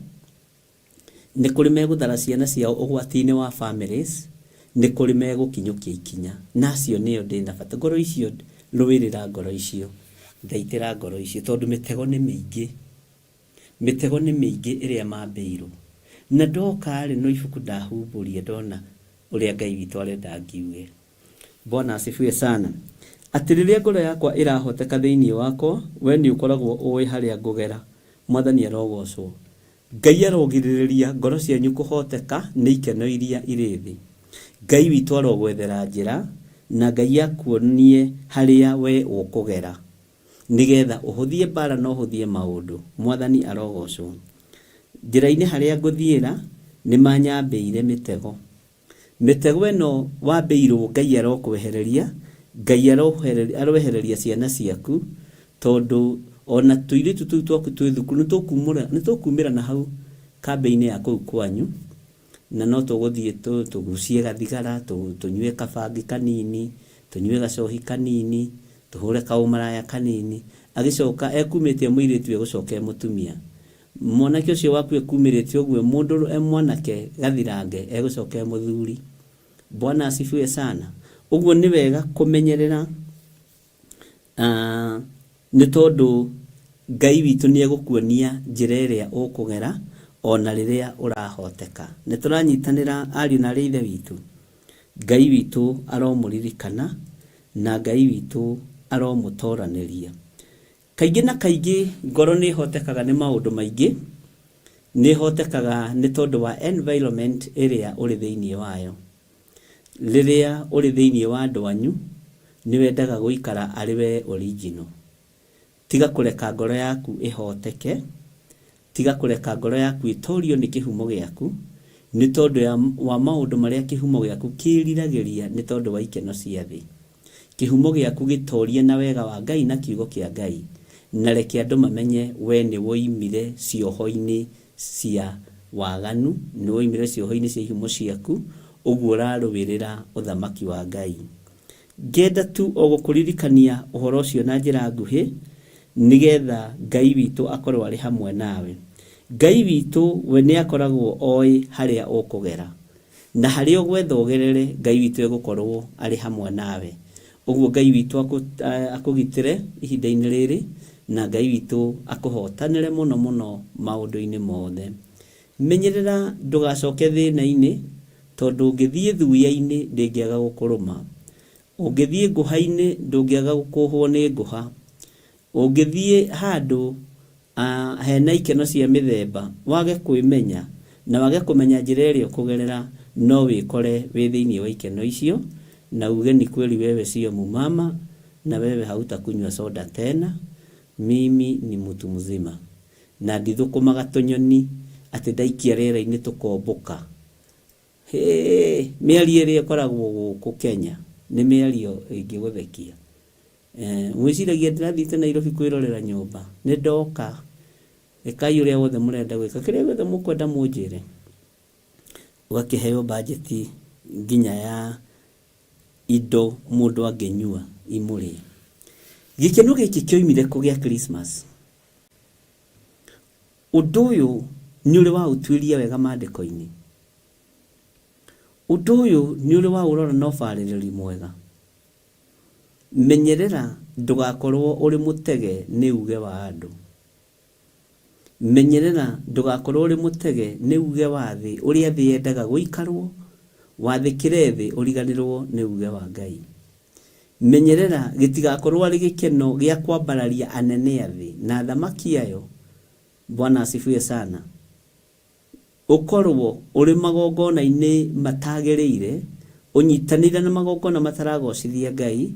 Nĩ kũrĩ megũthara ciana ciao ũgwati-inĩ wa families, Nĩ kũrĩ megũkinyũkia ikinya, na acio nĩo ndĩna bata. Ngoro icio, rũĩrĩra ngoro icio, thaitĩra ngoro icio, tondũ mĩtego nĩ mĩingĩ. Mĩtego nĩ mĩingĩ ĩrĩa mambĩirwo. Na ndoka-rĩ, no ibuku ndahumbũria ndona ũrĩa Ngai witũ arenda ngiuge. Bwana asifiwe sana. Atĩ rĩrĩa ngoro yakwa ĩrahoteka thĩinĩ wakwa, we nĩ ũkoragwo ũĩ harĩa ngũgera. Mwathani arogocwo. Ngai arogirĩrĩria ngoro cianyu kũhoteka nĩ ikeno iria irĩ thĩ. Ngai witũ arogwethera njĩra, na Ngai akuonie harĩa we ũkũgera. Nĩgetha ũhũthie mbaara na ũhũthie maũndũ. Mwathani arogocwo. Njĩra-inĩ harĩa ngũthiĩra, nĩmanyambĩire mĩtego. Mĩtego ĩno wambĩirwo Ngai arokwehereria, Ngai aroehereria ciana ciaku, tondũ ona tũirĩtu tũu twaku twĩ thukuru nĩtũkumĩra na hau kambĩ-inĩ ya kũu kwanyu, na no tũgũthiĩ tũgucie gathigara, tũnyue kabangi kanini, tũnyue gacohi kanini, tũhũre kaũmaraya kanini, agĩcoka ekumĩte e mũirĩtu egũcoka e mũtumia. Mwanake ũcio waku ekumĩrĩte ũguo e mũndũ e mwanake gathirange egũcoka e mũthuri. Bwana asifiwe sana. Ũguo nĩ wega kũmenyerera nĩ tondũ Ngai witũ nĩ egũkuonia njĩra ĩrĩa ũkũgera ona rĩrĩa ũrahoteka. Nĩ tũranyitanĩra ariũ na aarĩ a Ithe witũ? Ngai witũ aromũririkana na Ngai witũ aromũtoranĩria. Kaingĩ na kaingĩ ngoro nĩ ĩhotekaga nĩ maũndũ maingĩ, nĩ ĩhotekaga nĩ tondũ wa environment ĩrĩa ũrĩ thĩinĩ wayo. Rĩrĩa ũrĩ thĩinĩ wa andũ anyu, nĩ wendaga gũikara arĩ we original. Tiga kũreka ngoro yaku ĩhoteke, tiga kũreka ngoro yaku ĩtorio nĩ kĩhumo gĩaku, nĩ tondũ wa maũndũ marĩa kĩhumo gĩaku kĩriragĩria nĩ tondũ wa ikeno cia thĩ. Kĩhumo gĩaku gĩtorie na wega wa Ngai na kiugo kĩa Ngai, na reke andũ mamenye we nĩ woimire cioho-inĩ cia waganu, nĩ woimire cioho-inĩ cia ihumo ciaku, ũguo ũrarũĩrĩra ũthamaki wa Ngai. Ngenda tu o gũkũririkania ũhoro ũcio na njĩra nguhĩ, nĩ getha Ngai witũ akorwo arĩ hamwe nawe. Ngai witũ we nĩ akoragwo oĩ harĩa ũkũgera. Na harĩa ũgwetha ũgerere, Ngai witũ egũkorwo arĩ hamwe nawe. Ũguo Ngai witũ akũgitĩre ihinda-inĩ rĩrĩ, na Ngai witũ akũhotanĩre mũno mũno maũndũ-inĩ mothe. Menyerera ndũgacoke thĩna-inĩ, tondũ ũngĩthiĩ thuya-inĩ ndĩngĩaga gũkũrũma. Ũngĩthiĩ ngũha-inĩ ndũngĩaga kũhwo nĩ ngũha. Ũngĩthiĩ handũ hena ikeno cia mĩthemba, wage kwĩmenya na wage kũmenya njĩra ĩrĩa ũkũgerera, no wĩkore wĩ thĩinĩ wa ikeno icio na uge ni kweli wewe sio mumama na wewe hautakunywa soda tena, mimi ni mtu mzima. Na ndithũkũmaga tũnyoni atĩ ndaikia rĩera-inĩ tũkombũka. Hĩĩ, mĩario ĩrĩa ĩkoragwo gũkũ Kenya nĩ mĩario ĩngĩgũthekia. Mwĩciragia ndĩrathiĩte Nairobi kwĩrorera nyũmba? Nĩ ndoka. Ĩkai ũrĩa wothe mũrenda gwĩka. Kĩrĩa gĩothe mũkwenda mũnjĩre. Ũgakĩheo bajeti nginya ya indo mũndũ angĩnyua imũrĩe. Gĩkeno gĩkĩ kĩoimire kũ gĩa Christmas? Ũndũ ũyũ nĩ ũrĩ waũtuĩria wega Maandĩko-inĩ? Ũndũ ũyũ nĩ ũrĩ waũrora na ũbarĩrĩri mwega? Menyerera ndũgakorwo ũrĩ mũtege nĩ uge wa andũ. Menyerera ndũgakorwo ũrĩ mũtege nĩ uge wa thĩ ũrĩa thĩ yendaga gũikarwo, wathĩkĩre thĩ ũriganĩrwo nĩ uge wa Ngai. Menyerera gĩtigakorwo arĩ gĩkeno gĩa kwambararia anene a thĩ na athamaki ayo, Bwana asifiwe sana. Ũkorũo ũrĩ magongona-inĩ matagĩrĩire, ũnyitanĩire na magongona mataragocithia Ngai,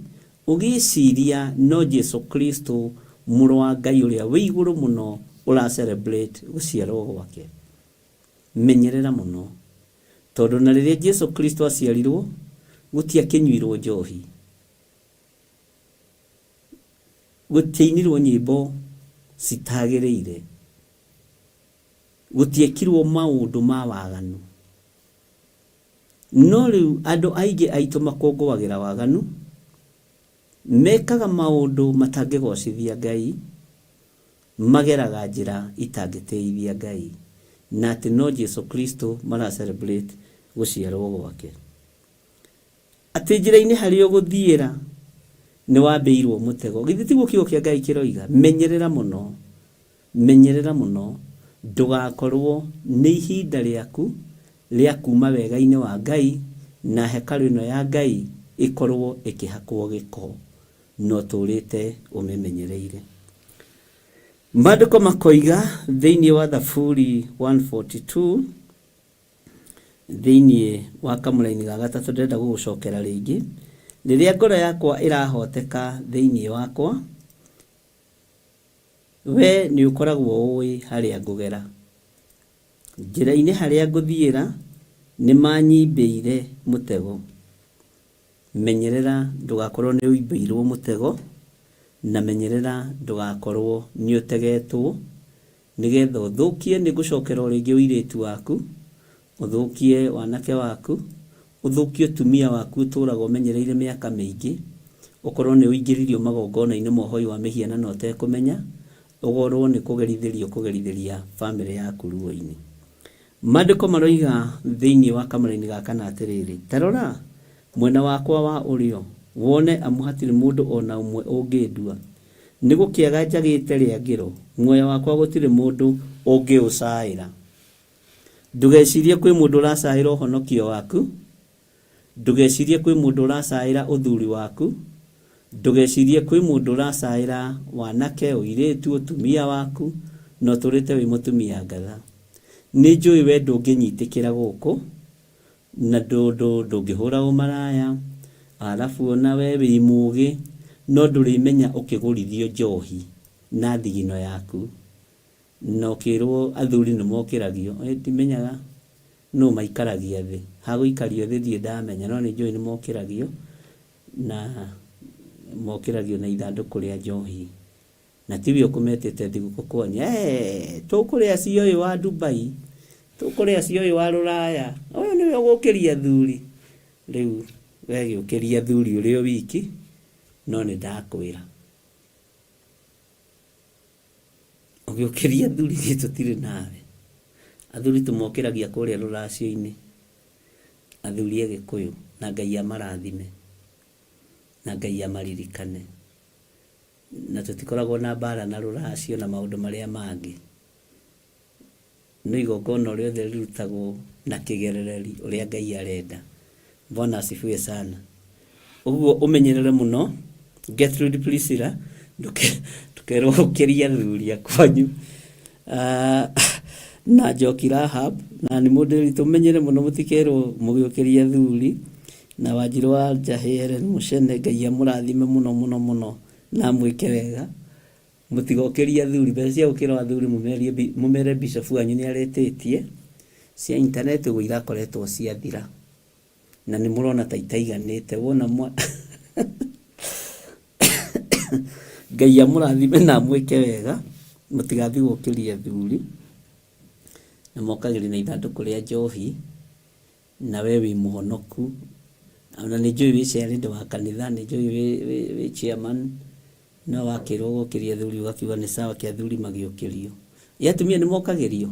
ũgĩciria no Jesu Kristo Mũrũ wa Ngai ũrĩa wĩ igũrũ mũno ũra celebrate gũciarũo gwake. Menyerera mũno. Tondũ na rĩrĩa Jesu Kristo aciarirũo, gũtiakĩnyuirũo njohi. Gũtiainirũo nyĩmbo citagĩrĩire. Gũtiekirwo maũndũ ma waganu. No rĩu andũ aingĩ aitũ makũngũagĩra waganu, mekaga maũndũ matangĩgocithia Ngai, mageraga njĩra itangĩtĩithia Ngai, na atĩ no Jesu Kristo mara celebrate gũciarwo gwake. Atĩ njĩra-inĩ harĩa ũgũthiĩra nĩ wambĩirwo mũtego. Githĩ tiguo kiugo kĩa Ngai kĩroiga? Menyerera mũno, menyerera mũno ndũgakorwo nĩ ihinda rĩaku rĩa kuma wega-inĩ wa Ngai na hekarũ ĩno ya Ngai ĩkorwo ĩkĩhakwo gĩko na ũtũrĩte ũmĩmenyereire. Maandĩko makoiga thĩinĩ wa Thaburi 142 Thĩinĩ wa kamũraini ga gatatũ ndĩrenda gũgũcokera rĩngĩ. Rĩrĩa ngoro yakwa ĩrahoteka thĩinĩ wakwa, we nĩ ũkoragwo ũĩ harĩa ngũgera. Njĩra-inĩ harĩa ngũthiĩra nĩ manyimbĩire mũtego. Menyerera ndũgakorwo nĩ ũimbĩirwo mũtego, na menyerera ndũgakorwo nĩ ũtegetwo, nĩgetha ũthũkie, nĩ ngũcokera o rĩngĩ ũirĩtu waku, ũthũkie wanake waku, ũthũkie ũtumia waku ũtũraga ũmenyereire mĩaka mĩingĩ, ũkorwo nĩ ũingĩririo magongona-inĩ ma ũhoi wa mĩhianano ũtekũmenya, ũkorwo nĩ kũgerithĩria ũkũgerithĩria bamĩrĩ yaku ruo-inĩ. Maandĩko maroiga thĩinĩ wa kamũraini ga kana atĩrĩrĩ, Ta rora mwena wakwa wa ũrĩo, wone, amu hatirĩ mũndũ o na ũmwe ũngĩndua. Nĩ gũkĩaga njagĩte rĩangĩro, muoyo wakwa gũtirĩ mũndũ ũngĩũcaĩra. Ndũgecirie kwĩ mũndũ ũracaĩra ũhonokio waku, Ndũgecirie kwĩ mũndũ ũracaĩra ũthuri waku, ndũgecirie kwĩ mũndũ ũracaĩra wanake, ũirĩtu, ũtumia waku, na ũtũrĩte wĩ mũtumia ngatha. Nĩnjũĩ we ndũngĩnyitĩkĩra gũkũ, na ndũngĩhũra ũmaraya, arabu ona we wĩ mũgĩ, no ndũrĩmenya ũkĩgũrithio njohi na thigino yaku, na ũkĩrwo athuri nĩmokĩragio, ndimenyaga. Nũ maikaragia thĩ? Ha gũikario thĩ ndirĩ ndamenya, no nĩ njũĩ nĩ mokĩragio na mokĩragio na ithandũkũ rĩa njohi. Na tiwe ũkũmetĩte thigũkũ kwanyu, eeh tũkũrĩa cia ũyũ wa Dubai, tũkũrĩa cia ũyũ wa rũraya, ũyũ nĩwe ũgũkĩria athuri. Rĩu we gĩũkĩria athuri ũrĩ o wiki, no nĩ ndakwĩra. Ũgĩũkĩria athuri ithuĩ tũtirĩ nawe. Athuri tũmokĩragia kũrĩa rũracio-inĩ, athuri a Gĩkũyũ, na Ngai amarathime, na Ngai amaririkane. Na tũtikoragwo na mbara na rũracio na maũndũ marĩa mangĩ. No igongona o rĩothe rĩrutagwo na kĩgerereri ũrĩa Ngai arenda. Bwana asifiwe sana. Ũguo ũmenyerere mũno Gertrude Priscilla ndũkerwo ũkĩrie athuri a kwanyu. Ah, na Njoki Rahab na nĩ mũndũ witũ ũmenyere mũno mũtikerwo mũgĩũkĩria athuri na Wanjirũ wa Njahĩ Helen Mũcene Ngai amũrathime mũno mũno mũno na amwĩke wega. Mũtigokĩrie athuri, mbeca cia gũkĩra athuri mũmerie mũmere bishop wanyu nĩ aretĩtie, cia internet ũguo irakoretwo ciathira. Na nĩ mũrona ta itaiganĩte wona mwa Ngai amũrathime na amwĩke wega, mũtigathiĩ gũkĩria athuri, na mokagĩria na ithandũkũ rĩa njohi. Na we wĩ mũhonoku, ona nĩ njũĩ wĩ chairlady wa kanitha, nĩ njũĩ wĩ chairman, no wakĩrwo ũgokĩria athuri ũgakiuga nĩ sawa ke athuri magĩũkĩrio. Ĩ atumia nĩ mokagĩrio?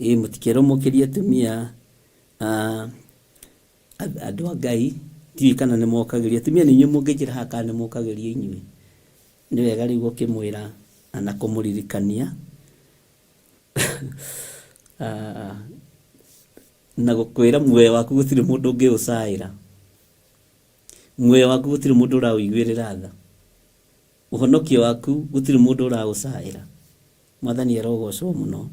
Ĩ mũtikerwo mũkĩrie atumia, andũ a Ngai, ndiũĩ kana nĩ mokagĩrio. Atumia nĩ inyuĩ mũngĩnjĩra haha kana nĩ mũkagĩrio inyuĩ. Nĩ wega rĩu gũkĩmwĩra na kũmũririkania. Ah, na gũkwĩra muoyo waku gũtirĩ mũndũ ũngĩũcaĩra. Muoyo waku gũtirĩ mũndũ ũraũiguĩrĩra tha. Ũhonokio waku gũtirĩ mũndũ ũraũcaĩra. Mwathani arogocwo mũno.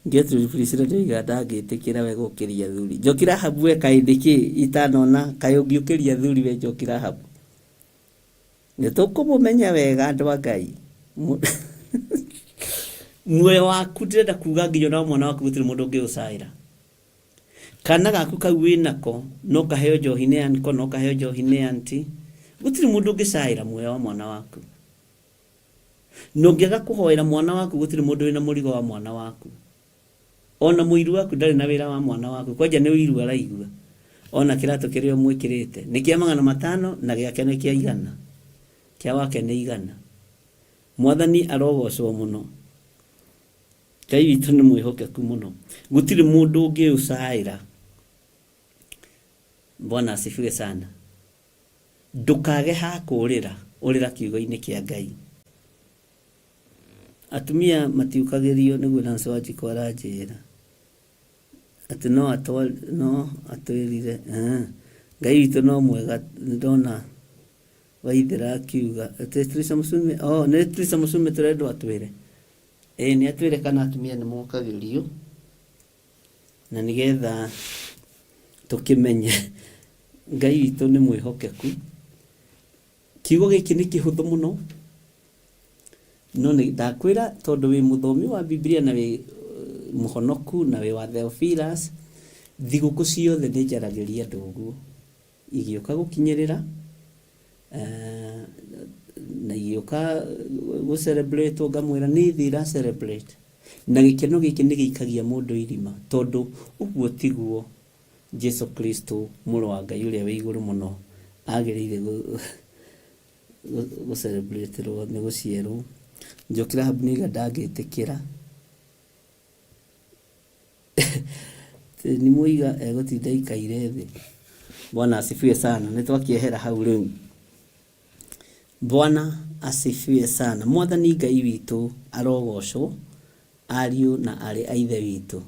Gertrude Priscilla ndoiga ndangĩtĩkĩra we gũkĩria athuri. Njoki Rahabu we kaĩ ndĩkĩ itanona kaĩ ũngĩũkĩria athuri we Njoki Rahabu. Nĩ tũkũmũmenya wega andũ a Ngai. Muoyo waku ndĩrenda kuga nginya ona mwana waku gũtirĩ mũndũ ũngĩũcaĩra. Kana gaku kau wĩnako no kaheo njohi nĩ uncle, no kaheo njohi nĩ auntie. Gũtirĩ mũndũ ũngĩcaĩra muoyo wa mwana waku. Na ũngĩaga kũhoera mwana waku gũtirĩ mũndũ wĩna mũrigo wa mwana waku. Ona mũiru waku ndarĩ na wĩra wa mwana waku, kwanja nĩ ũiru araigua. Ona kĩratũ kĩrĩa ũmwĩkĩrĩte nĩ kĩa 500 na gĩake nĩ kĩa 100, kĩa wake nĩ 100. Mwathani arogocwo mũno. Ngai witũ nĩ mwĩhokeku mũno. Gũtirĩ mũndũ ũngĩũcaĩra. Bwana asifiwe sana. Ndũkage ha kũũrĩra, ũrĩra kiugo-inĩ kĩa Ngai. Atumia matiũkagĩrio nĩguo Nancy Wanjikũ aranjĩra. Atĩ no atwa no atwĩrire eh, Ngai witũ no mwega nĩndona Waithera akiuga atĩ Teresa Mũsume oh nĩ Teresa Mũsume tũrendwo atwĩre. Ĩĩ nĩ atwĩre kana atumia nĩ mokagĩrio na nĩgetha tũkĩmenye Ngai witũ nĩ mwĩhokeku. Kiugo gĩkĩ nĩ kĩhũthũ mũno, no nĩ ndakwĩra tondũ wĩ mũthomi wa Bibilia na wĩ mũhonoku na wĩ wa Theophilus, thigũkũ ciothe nĩ njaragĩria andũ ũguo, igĩũka gũkinyĩrĩra na igĩũka gũ celebrate ngamwĩra nĩ thĩ ĩra celebrate. Na gĩkeno gĩkĩ nĩ gĩikagia mũndũ irima tondũ ũguo tiguo Jesu Kristo mũrũ wa Ngai ũrĩa wĩ igũrũ mũno agĩrĩire gũ celebrate rwo nĩ gũciarwo. Njoki Rahabu nĩauga ndangĩtĩkĩra. Nĩ mũiga egũtinda aikaire thĩ. Bwana asifiwe sana. Nĩ twakĩehera hau rĩu. Bwana asifiwe sana. Mwathani Ngai witũ arogocwo, ariũ na aarĩ a Ithe witũ.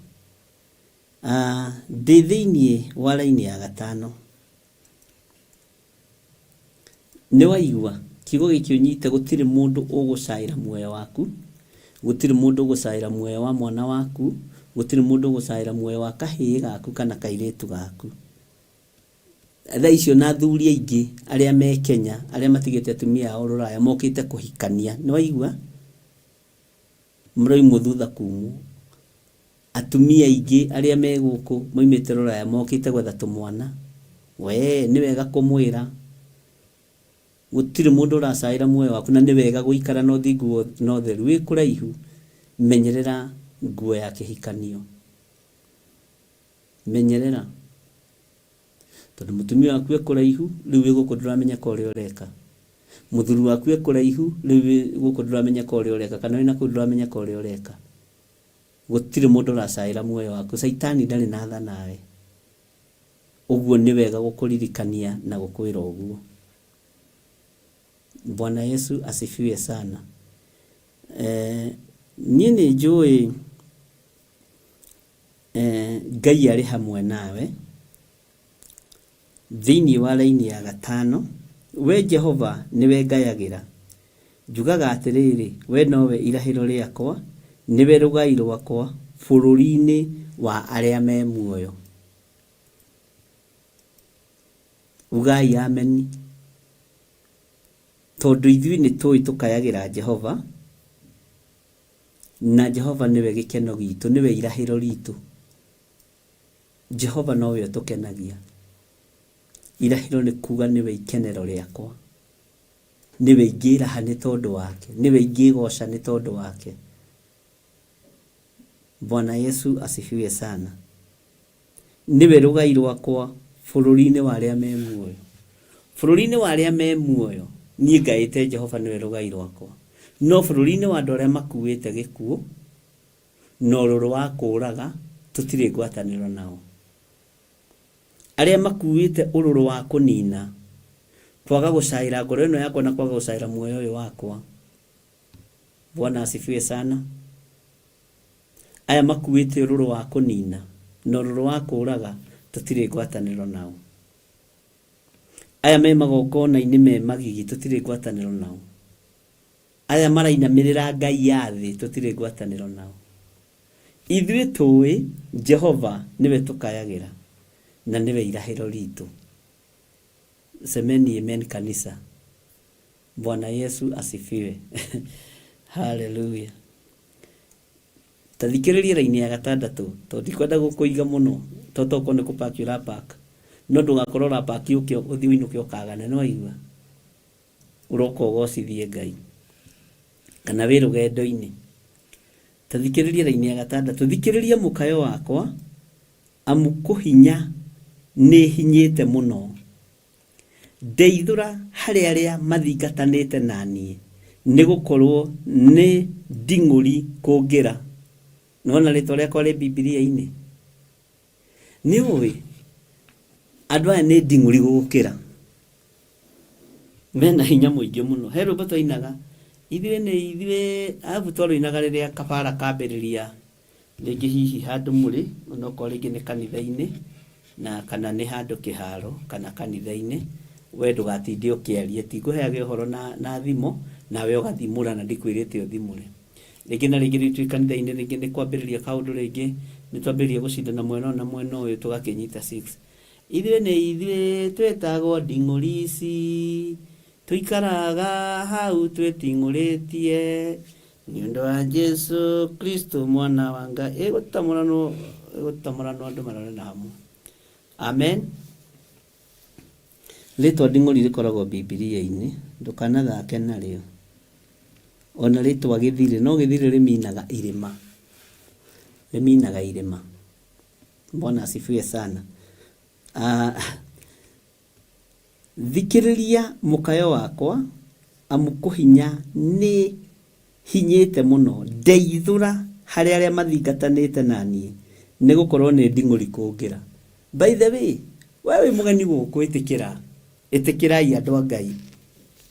Ah, ndĩ thĩinĩ wa raini ya gatano. Nĩ waigua? Kiugo gĩkĩ ũnyite gũtirĩ mũndũ ũgũcaĩra muoyo waku, gũtirĩ mũndũ ũgũcaĩra muoyo wa mwana waku, gũtirĩ mũndũ ũgũcaĩra muoyo wa kahĩĩ gaku kana kairĩtu gaku. Thaa icio na athuri aingĩ arĩa me Kenya, arĩa matigĩte atumia ao rũraya mokĩte kũhikania. Nĩ waigua? Mũraimwo thutha kumwo. Atumia aingĩ arĩa me gũkũ maumĩte rũraya mokĩte gwetha tũmwana. Wee nĩ wega kũmwĩra gũtirĩ mũndũ ũracaĩra muoyo waku na nĩ wega gũikara na ũthingu na ũtheru. Wĩ kũraihu menyerera nguo ya kĩhikanio. Menyerera. Tondũ mũtumia waku e kũraihu, rĩu wĩ gũkũ ndũramenyeka ũrĩa ũreka. Mũthuri waku e kũraihu, rĩu wĩ gũkũ ndũramenyeka ũrĩa ũreka. Kana wĩna kũu ndũramenyeka ũrĩa ũreka. Gũtirĩ mũndũ ũracaĩra muoyo waku. Caitani ndarĩ na tha nawe. Ũguo nĩ wega gũkũririkania na gũkwĩra ũguo. Bwana Yesu asifiwe sana. Eh, niĩ nĩ njũĩ eh, Ngai arĩ hamwe nawe thĩinĩ wa raini ya gatano. We Jehova nĩwe ngayagĩra, njugaga atĩrĩrĩ, we nowe irahĩro rĩakwa, nĩwe rũgai rwakwa bũrũri-inĩ wa arĩa me muoyo. Ugai ameni. Tondũ ithuĩ nĩ tũĩ tũkayagĩra Jehova, na Jehova nĩwe gĩkeno gitũ, nĩwe irahĩro ritũ. Jehova nowe ũtũkenagia. Irahĩro nĩ kuga nĩwe ikenero rĩakwa. Nĩwe ingĩraha nĩ tondũ wake. Nĩwe ingĩgoca nĩ tondũ wake. Bwana Yesu asifiwe sana. Nĩwe rũgai rwakwa bũrũri-inĩ wa arĩa me muoyo. Bũrũri-inĩ wa arĩa me muoyo, niĩ ngaĩte Jehova nĩwe rũgai rwakwa. No bũrũri-inĩ wa andũ arĩa makuĩte gĩkuũ, na ũrũrũ wa kũũraga, tũtirĩ ngwatanĩro nao. Arĩa makuĩte ũrũrũ wa kũnina, kwaga gũcaĩra ngoro ĩno yakwa na kwaga gũcaĩra muoyo ũyũ wakwa. Bwana asifiwe sana. Aya makuĩte ũrũrũ wa kũnina, na ũrũrũ wa kũũraga, tũtirĩ ngwatanĩro nao. Aya me magongona-inĩ me magigi, tũtirĩ ngwatanĩro nao. Aya marainamĩrĩra ngai ya thĩ, tũtirĩ ngwatanĩro nao. Ithuĩ tũĩ Jehova nĩwe tũkayagĩra, na nĩwe irahĩro ritũ. Semeni amen kanisa. Bwana Yesu asifiwe. Hallelujah. Ta thikĩrĩria raini ya gatandatũ tondũ ndikwenda gũkũiga mũno to tokorwo nĩ kũpaki ũrapaka no ndũgakorwo ũrapaki ũke ũthiĩ ũinũke ũkagane nĩ waigua ũroka ũgocithie Ngai kana wĩ rũgendo-inĩ. Ta thikĩrĩria raini ya gatandatũ, thikĩrĩria mũkayo wakwa amu kũhinya nĩ hinyĩte mũno. Ndeithũra harĩ arĩa mathingatanĩte na niĩ, nĩgũkorwo nĩ nding'ũri kũngĩra. Nĩwona rĩtwa rĩakwa rĩ Bibilia-inĩ? Nĩũĩ? Andũ aya nĩ nding'ũri gũgũkĩra. Mena hinya mũingĩ mũno. He rwĩmbo twainaga, ithuĩ nĩ ithuĩ, arabu twarũinaga rĩrĩa kabara kambĩrĩria rĩngĩ hihi handũ mũrĩ, onokorwo rĩngĩ nĩ kanitha-inĩ, na kana nĩ handũ kĩharo, kana kanitha-inĩ, we ndũgatinde ũkĩaria, ti ngũheage ũhoro na, na thimo, nawe ũgathimũra na ndikwĩrĩte ũthimũre. Rĩngĩ na rĩngĩ rĩu twĩ kanitha-inĩ rĩngĩ nĩ kwambĩrĩria kaũndũ rĩngĩ, nĩ twambĩrĩria gũcindana mwena ũyũ na mwena ũyũ tũgakĩnyita six. Ithuĩ nĩ ithuĩ twĩtagwo nding'ũri ici, tũikaraga hau twĩting'ũrĩtie, nĩ ũndũ wa Jesu Kristo mwana wa Ngai. Ĩgũtamũranwo, ĩgũtamũranwo andũ marore na hamwe. Amen. Rĩtwa nding'ũri rĩkoragwo Bibilia-inĩ, ndũkanathake narĩo. Ona rĩtwa gĩthirĩ, no gĩthirĩ rĩminaga irĩma. Rĩminaga irĩma. Bwana asifiwe sana. Ah, thikĩrĩria mũkayo wakwa, amu kũhinya nĩ hinyĩte mũno, ndeithũra harĩ arĩa mathingatanĩte na niĩ, nĩ gũkorwo nĩ nding'ũri kũngĩra. By the way, we wĩ mũgeni gũkũ ĩtĩkĩra, ĩtĩkĩrai andũ a Ngai.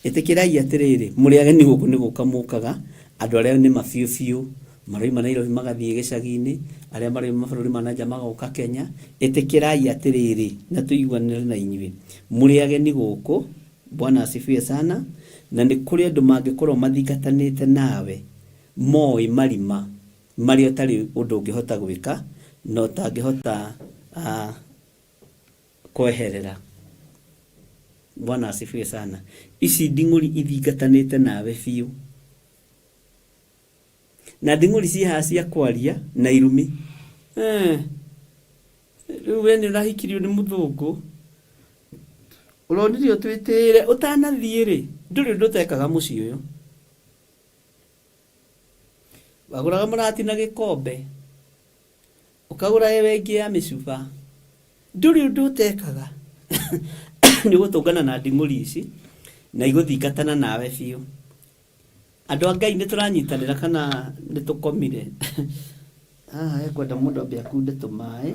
Ĩtĩkĩrai atĩrĩrĩ, mũrĩ ageni gũkũ nĩ gũka mũkaga, andũ arĩa nĩ ma biũ biũ, maroima Nairobi magathiĩ gĩcagi-inĩ, arĩa maroima mabũrũri ma na nja magoka Kenya, ĩtĩkĩrai atĩrĩrĩ, na tũiguanĩre na inyuĩ, mũrĩ ageni gũkũ, Bwana asifiwe sana, na nĩ kũrĩ andũ mangĩkorwo mathingatanĩte nawe, moĩ marima marĩa ũtarĩ ũndũ ũngĩhota gwĩka, na ũtangĩhota kweherera. Bwana asifiwe sana. Ici nding'ũri ithingatanĩte nawe biũ. Na nding'ũri ciĩ haha cia kwaria na irumi. Eh, rĩu we nĩ ũrahikirio nĩ mũthũngũ. Ũronire ũtwĩtĩĩre ũtanathiĩ rĩ, ndũrĩ ũndũ ũtekaga mũciĩ ũyũ. Wagũraga mũrati na gĩkombe. Ũkagũra ewe ĩngĩ ya mĩcuba. Ndũrĩ ũndũ ũtekaga. Nĩ ũgũtũngana na nding'ũri ici na igũthingatana nawe biũ. Andũ a Ngai nĩ tũranyitanĩra kana nĩ tũkomire? Haha hekwenda mũndũ ambe akunde tũmaĩ.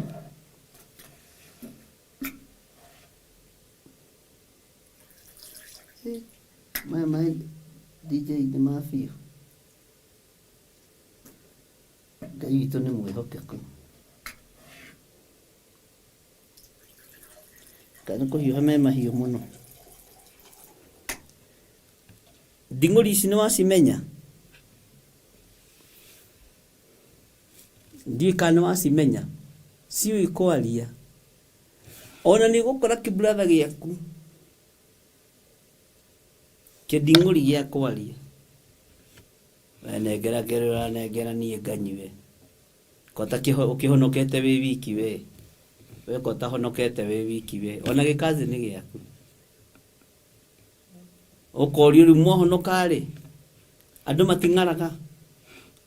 Maya maĩ DJ nĩ ma biũ. Ngai witũ nĩ mwĩhokeku. Ngai nĩ kũhiũha me mahiũ mũno. Nding'ũri ici nĩ wacimenya? Ndiũĩ kana nĩ wacimenya. Ciũĩ kwaria. Ona nĩ ũgũkora kĩburatha gĩaku kĩnding'ũri gĩa kwaria. We nengera kĩrĩa ũranengera niĩ nganyue. Ko ta ũkĩhonokete wĩ wiki we. We ko ũtahonokete wĩ wiki we. Ona gĩkazi nĩ gĩaku. Ũkorio rĩu mwahonoka rĩ, andũ mating'araga.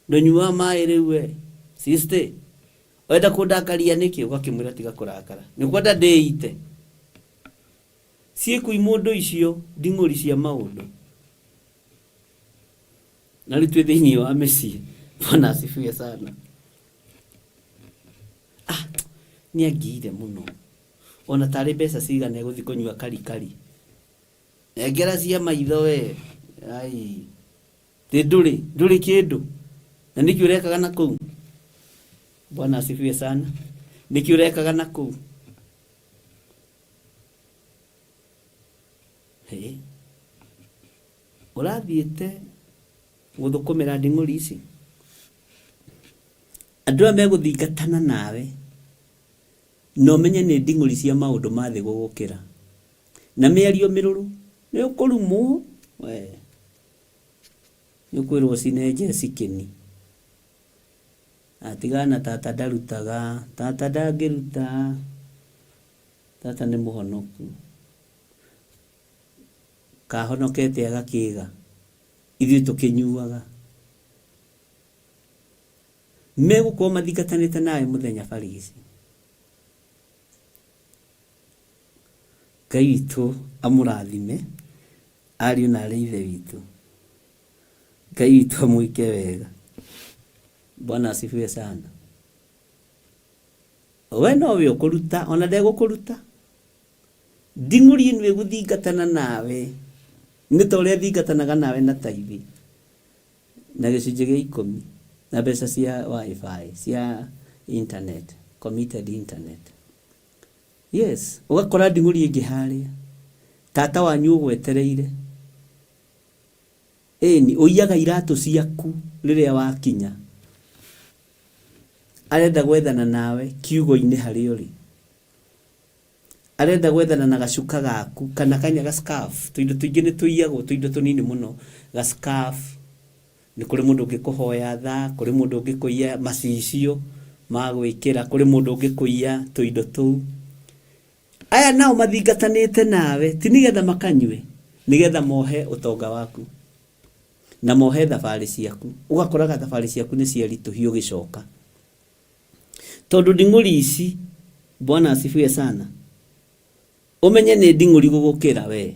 Ndũnyuaga maĩ rĩu we. Sister, wenda kũndakaria nĩkĩ? Ũgakĩmwĩra tiga kũrakara. Nĩ ũkwenda ndĩite? Ciĩkũ imũndũ icio nding'ũri cia maũndũ. Na rĩu twĩ thĩinĩ wa mĩciĩ. Bwana asifiwe sana. Ah, nĩ angiire mũno. Ona tarĩ mbeca cigana egũthiĩ kũnyua karikari. Nengera cia maitho we. Ai. Thĩ ndũrĩ, ndũrĩ kĩndũ. Na nĩkĩ ũrekaga na kũu? Bwana asifiwe sana. Nĩkĩ ũrekaga na kũu? Hĩ. Ũrathiĩte gũthũkũmĩra nding'ũri ici? Andũ aya megũthingatana nawe na ũmenye nĩ nding'ũri cia maũndũ ma thĩ gũgũkĩra. Na mĩario mĩrũrũ, nĩ ũkũrumwo we. Nĩ ũkwĩrwo ũcine njeci kĩni. Atigana na tata ndarutaga, tata ndangĩruta, tata nĩ mũhonoku. Kahonokete agakĩga, ithuĩ tũkĩnyuaga. Megũkorwo mathingatanĩte nawe mũthenya barigici. Ngai witũ amũrathime ariũ na arĩ ithe witũ. Ngai witũ amwĩke wega. Bwana asifiwe sana. We nowe ũkũruta ona ndegũkũruta. Nding'ũri ĩno ĩgũthingatana nawe nĩ ta ũrĩa ĩthingatanaga nawe na taithi na gĩcunjĩ gĩa ikũmi na mbeca cia wifi cia internet, committed internet. Yes, ũgakora nding'ũri ĩngĩ harĩa tata wanyu ũgwetereire. Ĩni, ũiyaga iratũ ciaku rĩrĩa wakinya. Arenda gwethana nawe kiugo-inĩ harĩa ũrĩ. Arenda gwethana na gacuka gaku kana kanya ga scarf. Tũindo tũingĩ nĩ tũiyagwo, tũindo tũnini mũno. Ga scarf, nĩ kũrĩ mũndũ ũngĩkũhoya thaa, kũrĩ mũndũ ũngĩkũiya macicio ma gwĩkĩra, kũrĩ mũndũ ũngĩkũiya tũindo tũu. Aya nao mathingatanĩte nawe ti nĩgetha makanyue, nĩgetha mohe ũtonga waku na mohe thabarĩ ciaku. Ũgakoraga thabarĩ ciaku nĩ ciaritũhio ũgĩcoka. Tondũ nding'ũri ici, Bwana asifiwe sana, ũmenye nĩ nding'ũri gũgũkĩra we.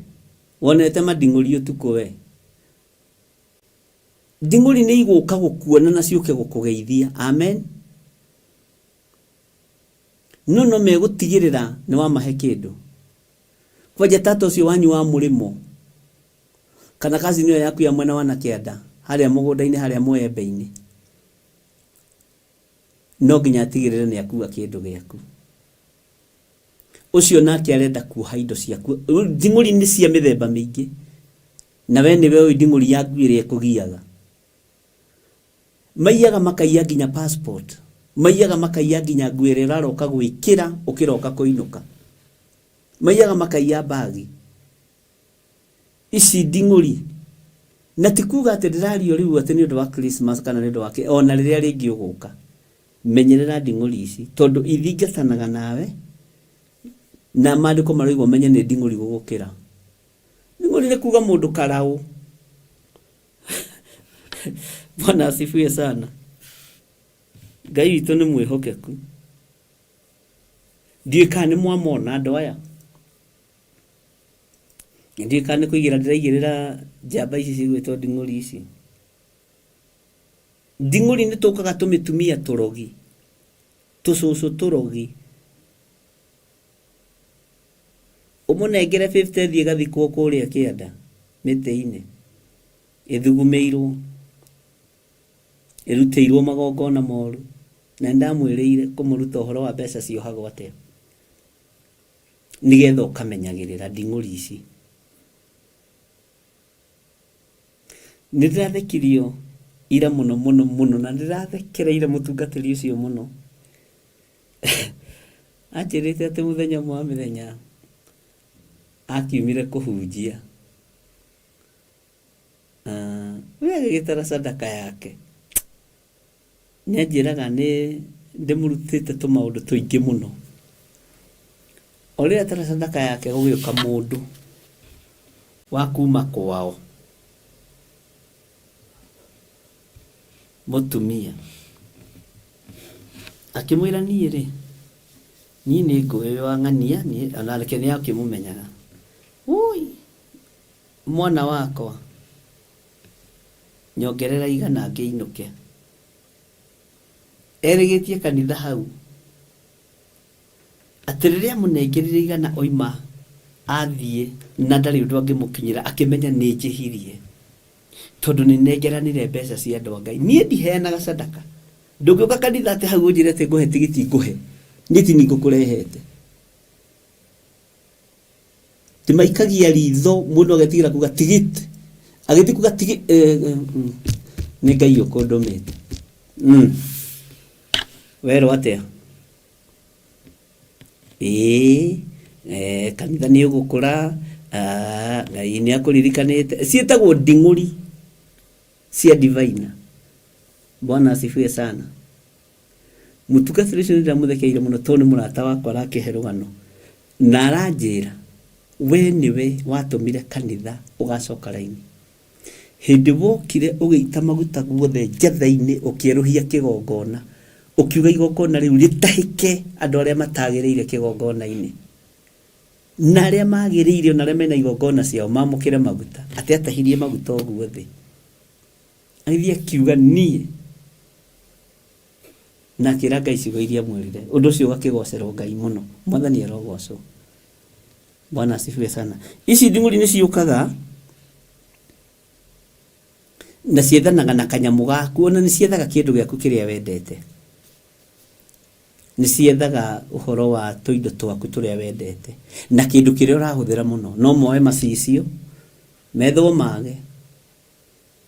Wonete manding'ũri ũtukũ we. Nding'ũri nĩ igũka gũkuona na ciũke gũkũgeithia. Amen. No no megũtigĩrĩra nĩ wamahe kĩndũ. Kwanja tata ũcio wanyu wa mũrĩmo kana cousin ĩyo yaku ya mwena wa na kĩanda harĩa mũgũnda-inĩ harĩa mũembe-inĩ no nginya atigĩrĩre nĩ akua kĩndũ gĩaku. Ũcio nake arenda kuoha indo ciaku. Nding'ũri nĩ cia mĩthemba mĩingĩ na we nĩwe ũĩ nding'ũri ya ngui ĩrĩa ĩkũgiaga. Maiyaga makaiya nginya passport. Maiyaga makaiya nginya nguo ĩrĩa ũraroka gwĩkĩra ũkĩroka kũinũka. Maiyaga makaiya mbagi. Ici nding'ũri. Na ti kuga atĩ ndĩraria rĩu atĩ nĩ ũndũ wa Christmas kana nĩ ũndũ wa kĩ, ona rĩrĩa rĩngĩ ũgũka. Menyerera nding'ũri ici tondũ ithingatanaga nawe na maandĩko maroiga ũmenye nĩ nding'ũri gũgũkĩra. Nding'ũri nĩ kuga mũndũ karaũ. Bwana asifiwe sana. Ngai witũ nĩ mwĩhokeku. Ndiũĩ kana nĩ mwamona andũ aya. Ndiũĩ kana nĩ kũigĩrĩra ndĩraigĩrĩra njamba ici cigwĩtwo nding'ũri ici. Nding'ũri nĩ tũkaga tũmĩtumia tũrogi, tũcũcũ tũrogi. Ũmũnengere 50 ĩthiĩ ĩgathikwo kũrĩa kĩanda mĩtĩ-inĩ, ĩthugumĩirwo, ĩrutĩirwo magongona moru. Na nĩ ndamwĩrĩire kũmũruta ũhoro wa mbeca ciohagwo atĩa, nĩgetha ũkamenyagĩrĩra nding'ũri ici. Nĩ ndĩrathekirio ira mũno mũno mũno na ndĩrathekereire mũtungatĩri ũcio mũno. Anjĩrĩte atĩ mũthenya ũmwe wa mĩthenya akiumire kũhunjia, we agĩgĩtara sadaka yake. Nĩ anjĩraga nĩ ndĩmũrutĩte tũmaũndũ tũingĩ mũno. O rĩrĩa atara sadaka yake gũgĩũka mũndũ wa kuma kwao, mũtumia, akĩmwĩra niĩ rĩ, niĩ nĩ ngũĩ wa ng'ania, niĩ onake nĩ akĩmũmenyaga. Wũi mwana wakwa, nyongerera igana ngĩinũke. Erĩgĩtie kanitha hau atĩ rĩrĩa amũnengerire igana oima athiĩ na ndarĩ ũndũ angĩmũkinyĩra, akĩmenya nĩ njĩhirie tondũ nĩ nengeranire mbeca cia andũ a Ngai. Niĩ ndiheanaga sadaka. Ndũngĩũka kanitha atĩ hau ũnjĩre atĩ ngũhe tigiti ngũhe. Niĩ ti niĩ ngũkũrehete. Ti maikagia ritho mũndũ agetigĩra kuga tigiti. Agĩthiĩ kuga tigi nĩ Ngai ũkũndũmĩte. Werwo atĩa? Ĩĩ, kanitha nĩ ũgũkũra, Ngai nĩ akũririkanĩte. Ciĩtagwo nding'ũri cia divaina. Bwana asifiwe sana. Mũtungatĩri ũcio nĩ ndĩramũthekeire mũno tondũ nĩ mũrata wakwa arakĩhe rũgano. Na aranjĩra, we nĩwe watũmire kanitha ũgacoka raini. Hĩndĩ wokire ũgĩita maguta guothe njatha-inĩ ũkĩerũhia kĩgongona, ũkiuga igongona rĩu rĩtahĩke andũ arĩa matagĩrĩire kĩgongona-inĩ. Na arĩa magĩrĩire ona arĩa mena igongona ciao mamũkĩre maguta. Atĩ atahirie maguta ũguo thĩ. Agĩthiĩ akiuga niĩ na akĩra Ngai ciugo iria amwĩrire. Ũndũ ũcio ũgakĩgocerwo Ngai mũno. Mwathani arogocwo. Bwana asifiwe sana. Ici nding'ũri nĩ ciũkaga na ciethanaga na kanyamũ gaku, ona nĩ ciethaga kĩndũ gĩaku kĩrĩa wendete. Nĩ ciethaga ũhoro wa tũindo twaku tũrĩa wendete na kĩndũ kĩrĩa ũrahũthĩra mũno. No moe macicio, methwo mage,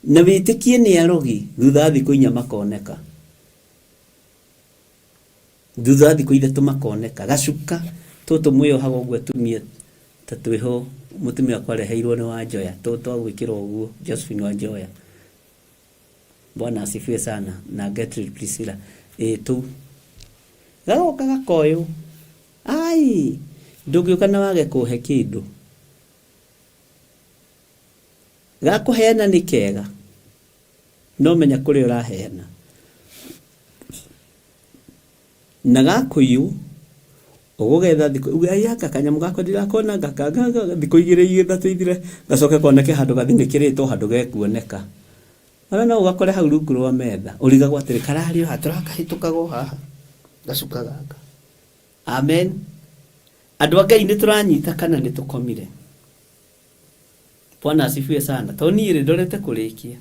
na wĩtĩkie nĩ arogi, thutha wa thikũ inya makoneka. Thutha wa thikũ ithatũ makoneka. Gacuka tũtũ mwĩyohaga ũguo atumia ta twĩho mũtumia wakwa areheirwo nĩ Wanjoya, tũtũ twa gwĩkĩra ũguo, Josephine Wanjoya. Bwana asifiwe sana na Gertrude Priscilla. Ĩĩ tũu. Gagoka gakoywo. Ai, ndũngĩũka na wage kũhe kĩndũ. Ga kũheana nĩ kega, no menya kũrĩa ũraheana. Na gakũiywo, ũgũgetha thikũ, uge ai anga kanyamũ gakwa ndirakona ngaka thikũ igĩrĩ ithatũ ithire, gacoke koneke handũ gathinĩkĩrĩtwo handũ gekuoneka. Ona no ũgakore hau rungu rwa metha, ũrigagwo atĩrĩ kararĩ o haha, tũrakahĩtũkaga o haha, gacuka gaka. Amen. Andũ a Ngai nĩ tũranyita kana nĩ tũkomire? Bwana asifiwe sana. To niĩ rĩ ndorete kũrĩkia.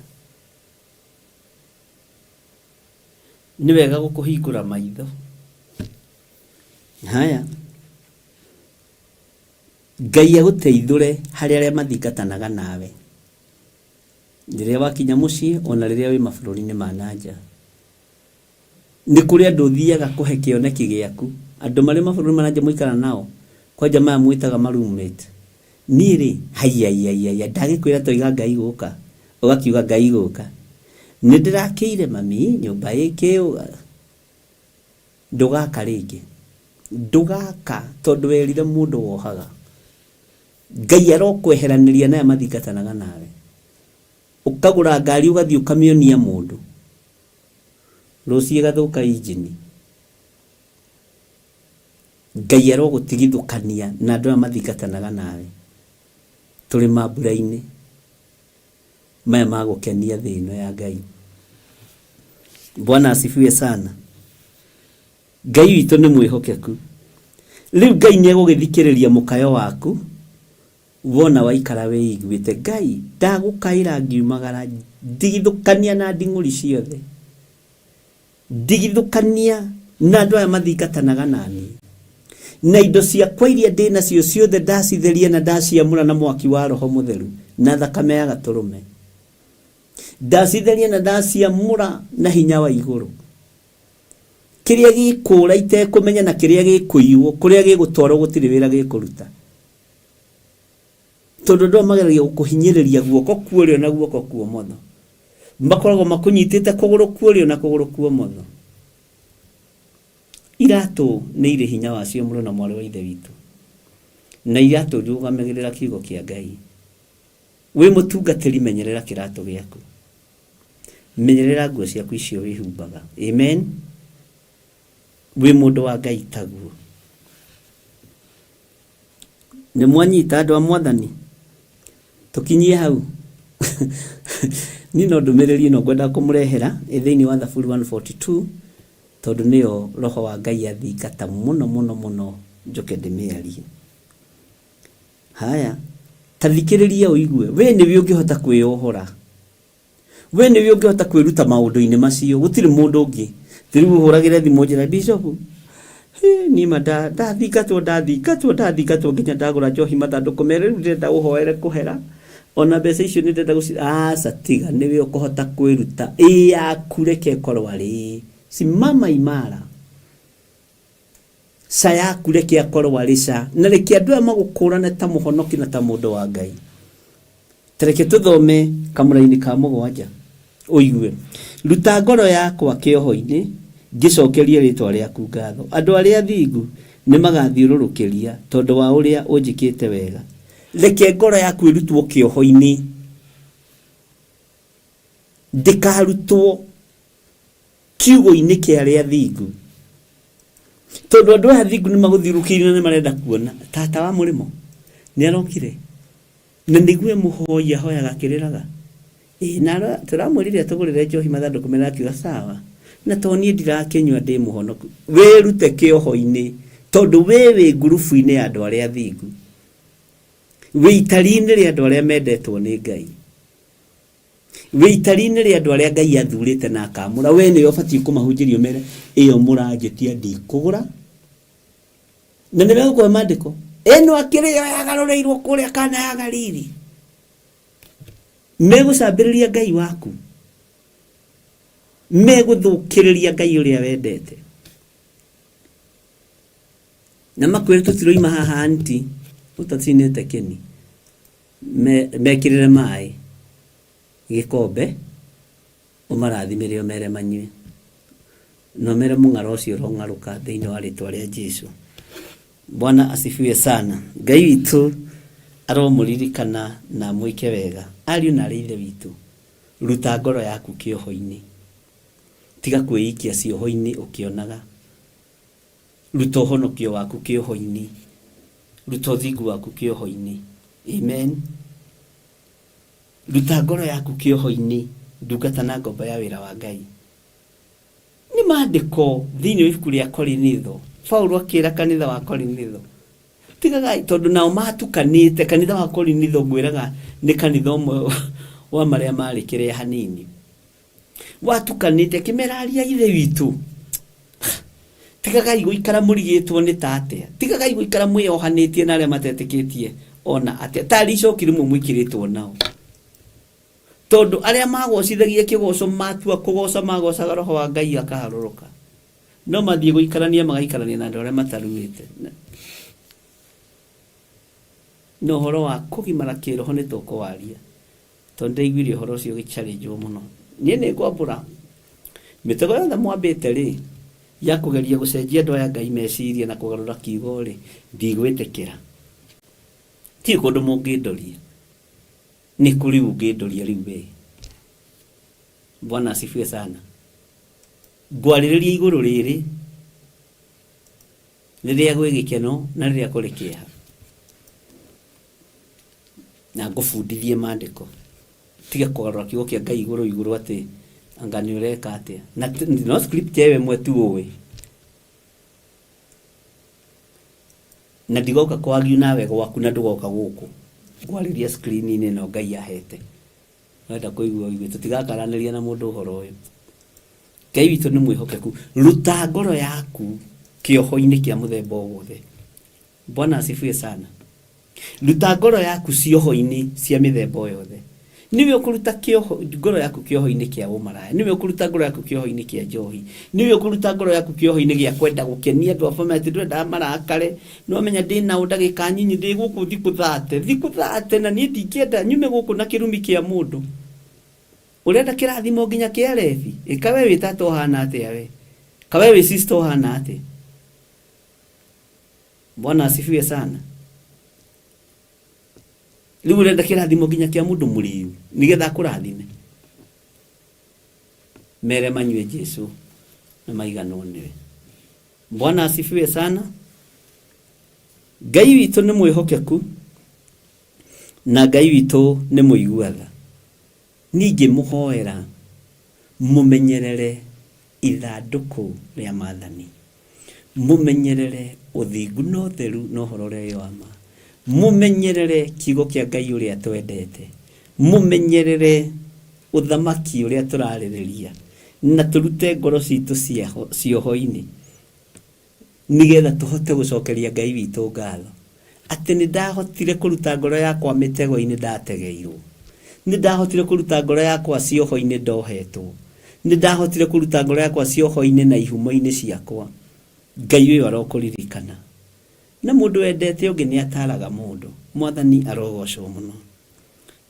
Nĩ wega gũkũhingũra maitho. Haya. Ngai agũteithũre harĩ arĩa mathingatanaga nawe. Rĩrĩa wakinya mũciĩ ona rĩrĩa wĩ mabũrũri-inĩ ma na nja. Nĩ kũrĩ andũ ũthiaga kũhe kĩoneki gĩaku. Andũ marĩ mabũrũri ma na nja mũikara nao, kwanja maya mwĩtaga ma roommate. Niĩ rĩ, haiyaiyaiya, ndagĩkwĩra twaiga Ngai gũka, ũgakiuga Ngai gũka. Nĩ ndĩrakĩire mami nyũmba ĩ kĩ, ndũgaka rĩngĩ. Ndũgaka tondũ werire mũndũ wohaga. Ngai arokweheranĩria na aya mathingatanaga nawe. Ũkagũra ngari ũgathiĩ ũkamĩonia mũndũ. Rũciũ ĩgathũka injini. Ngai arogũtigithũkania na andũ aya mathingatanaga nawe. Tũrĩ mambura-inĩ maya ma gũkenia thĩ ĩno ya Ngai. Bwana asifiwe sana. Ngai witũ nĩ mwĩhokeku. Rĩu Ngai nĩ egũgĩthikĩrĩria mũkayo waku Wona waikara wĩiguĩte, Ngai, ndagũkaĩra ngiumagara, ndigithũkania na nding'ũri ciothe. Ndigithũkania na andũ aya mathingatanaga na niĩ. Na indo ciakwa iria ndĩ nacio ciothe ndacitheria na ndaciamũra na mwaki wa Roho Mũtheru na thakame ya Gatũrũme. Ndacitheria na ndaciamũra na hinya wa igũrũ. Kĩrĩa gĩkũũra itekũmenya na kĩrĩa gĩkũiywo, kũrĩa gĩgũtwarwo gũtirĩ wĩra gĩkũruta. Tondũ andũ aya mageragia gũkũhinyĩrĩria guoko kwa ũrĩo na guoko kwa ũmotho. Makoragwo makũnyitĩte kũgũrũ kwa ũrĩo na kũgũrũ kwa ũmotho. Iratũ nĩ irĩ hinya wacio mũrũ na mwarĩ wa Ithe witũ. Na iratũ irũgamagĩrĩra kiugo kĩa Ngai. Wĩ mũtungatĩri menyerera kĩratũ gĩaku. Menyerera nguo ciaku icio wĩhumbaga. Amen. Wĩ mũndũ wa Ngai taguo. Nĩ mwanyita andũ a mwathani? Tũkinyie hau. Niĩ no ndũmĩrĩri ĩno ngwenda kũmũrehera ĩ thĩinĩ wa Thaburi 142 tondũ nĩyo roho wa Ngai athingata mũno mũno mũno njũke ndĩmĩarie. Haya, ta thikĩrĩria ũigue, we nĩwe ũngĩhota kwĩyohora. We nĩwe ũngĩhota kwĩruta maũndũ-inĩ macio, gũtirĩ mũndũ ũngĩ. Ti rĩu ũhũragĩre thimũ njĩra Bishop, hĩ, niĩ ma ndathingatwo ndathingatwo ndathingatwo nginya ndagũra njohi mathandũkũ merĩ rĩu ndĩrenda ũhoere kũhera ona mbeca icio nĩ ndĩrenda gũci aca tiga nĩwe ũkũhota kwĩruta ĩ yaku reke ĩkorwo arĩ simama imara ca yaku reke akorwo arĩ ca na reke andũ aya magũkũrane ta mũhonoki na ta mũndũ wa Ngai. Ta reke tũthome kamũraini ka mũgwanja ũigue. Ruta ngoro yakwa kĩoho-inĩ, ngĩcokerie rĩĩtwa rĩaku ngatho. Andũ arĩa athingu nĩmagathiũrũrũkĩria tondũ wa ũrĩa ũnjĩkĩte wega. Reke ngoro yaku ĩrutwo kĩoho-inĩ, ndĩkarutwo kiugũ-inĩ kĩa arĩa athingu. Tondũ andũ aya athingu nĩ magũthiũrũrũkĩirie na nĩ marenda kuona tata wa mũrĩmo nĩ arokire na nĩguo mũhoi ahoyaga akĩrĩraga. Ĩĩ na tũramwĩrire atũgũrĩre njohi mathandũkũ merĩ akiuga sawa na to niĩ ndirakĩnyua ndĩ mũhonoku. Wĩrute kĩoho-inĩ tondũ wĩ wĩ ngurubu-inĩ ya andũ arĩa athingu. Wĩ itari-inĩ rĩa andũ arĩa mendetwo nĩ Ngai. Wĩ itari-inĩ rĩa andũ arĩa Ngai athurĩte na akamũra. We nĩwe ũbatiĩ kũmahunjĩria ũmere ĩyo mũranjĩtia ndikũgũra. Na nĩ megũkũhe maandĩko. Ĩno akĩrĩ yo yagarũrĩirwo kũrĩa Kana ya Galili. Megũcambĩrĩria Ngai waku. Megũthũkĩrĩria Ngai ũrĩa wendete. Na makwĩre tũtiroima haha anti ũtacinĩte kĩni. Mekĩrĩre maĩ gĩkombe ũmarathimĩre ũmere manyue. Na ũmere mũng'aro ũcio ũrong'arũka thĩinĩ wa rĩtwa rĩa Jesu. Bwana asifiwe sana. Ngai witũ aromũririkana na amwĩke wega. Ariũ na arĩ ithe witũ, ruta ngoro yaku kĩoho-inĩ. Tiga kwĩikia cioho-inĩ ũkĩonaga. Ruta ũhonokio waku kĩoho-inĩ. Ruta ũthingu waku kĩoho-inĩ. Amen. Ruta ngoro yaku kĩoho-inĩ, ndungata na ngombo ya wĩra wa Ngai. Nĩ maandĩko thĩinĩ wa ibuku rĩa Korinitho, Paulo akĩra kanitha wa Korinitho, tigagai tondũ nao matukanĩte, kanitha wa Korinitho ngwĩraga nĩ kanitha ũmwe wa marĩa marĩ kĩrĩa hanini. Watukanĩte akĩmera aria ithe witũ, tigagai gũikara mũrigĩtwo nĩ ta atĩa, tigagai gũikara mwĩyohanĩtie na arĩa matetĩkĩtie ona atĩa, tarĩ icoki rĩmwe mwĩkĩrĩtwo nao. Tondũ arĩa magocithagia kĩgoco matua kũgoca magocaga roho wa Ngai akaharũrũka. No mathiĩ gũikarania magaikarania na andũ arĩa mataruĩte. Na ũhoro wa kũgimara kĩroho nĩ tũkũwaria. Tondũ ndaiguire ũhoro ũcio ũgĩ-challenge-wo mũno. Niĩ nĩ ngwambũra mĩtego yothe mwambĩte rĩ, ya kũgeria gũcenjia andũ aya Ngai meciria na kũgarũra kiugo rĩ, ndigwĩtĩkĩra. Ndirĩ kũndũ mũngĩndoria. Nĩ kũ rĩu ũngĩndoria rĩu we? Bwana asifiwe sana. Ngwarĩrĩria igũrũ rĩrĩ rĩrĩa gwĩ gĩkeno na rĩrĩa kũrĩ kĩeha. Na ngũbundithie maandĩko. Tiga kũgarũra kiugo kĩa Ngai igũrũ igũrũ atĩ anga nĩ ũreka atĩa. Na no script ĩyo ĩmwe tu ũĩ. Na ndigoka kwagiu nawe gwaku na ndũgoka gũkũ. Ngwarĩria screen-inĩ ĩno Ngai ahete. Wenda kũigua ũigue. Tũtigakaranĩria na mũndũ ũhoro ũyũ. Ngai witũ nĩ mwĩhokeku. Ruta ngoro yaku kĩoho-inĩ kĩa mũthemba o wothe. Bwana asifiwe sana. Ruta ngoro yaku cioho-inĩ cia mĩthemba o yothe. Nĩwe ũkũruta kĩoho, ngoro yaku kĩoho-inĩ kĩa ũmaraya. Nĩwe ũkũruta ngoro yaku kĩoho-inĩ kĩa njohi. Nĩwe ũkũruta ngoro yaku kĩoho-inĩ gĩa kwenda gũkenia andũ a bamĩrĩ atĩ ndũrenda marakare. Nĩwamenya ndĩ nao ndagĩka nyinyi ndĩ gũkũ thikũ thate. Thikũ thate na niĩ ndingĩenda nyume gũkũ na kĩrumi kĩa mũndũ. Ũrenda kĩrathimo nginya kĩa rebi? Ĩ kawe wĩ tata ũhana atĩa we? Kawe wĩ sister ũhana atĩa? Bwana asifiwe sana. Rĩu ũrenda kĩrathimo nginya kĩa mũndũ mũrĩu nĩgetha akũrathime. Mere manyue Jesu na maiganwo nĩwe. Bwana asifiwe sana. Ngai witũ nĩ mwĩhokeku na Ngai witũ nĩ mũigua tha. Niĩ ngĩmũhoera mũmenyerere ithandũkũ rĩa maathani, mũmenyerere ũthingu na ũtheru na ũhoro ũrĩa wĩ wa ma, mũmenyerere kiugo kĩa Ngai ũrĩa twendete, mũmenyerere ũthamaki ũrĩa tũrarĩrĩria, na tũrute ngoro citũ cioho-inĩ. Nĩgetha tũhote gũcokeria Ngai witũ ngatho atĩ nĩ ndahotire kũruta ngoro yakwa mĩtego-inĩ ndategeirwo, nĩ ndahotire kũruta ngoro yakwa cioho-inĩ ndohetwo, nĩ ndahotire kũruta ngoro yakwa cioho-inĩ na ihumo-inĩ ciakwa. Ngai ũyũ arokũririkana. Na mũndũ wendete ũngĩ nĩ ataraga mũndũ. Mwathani arogocwo mũno.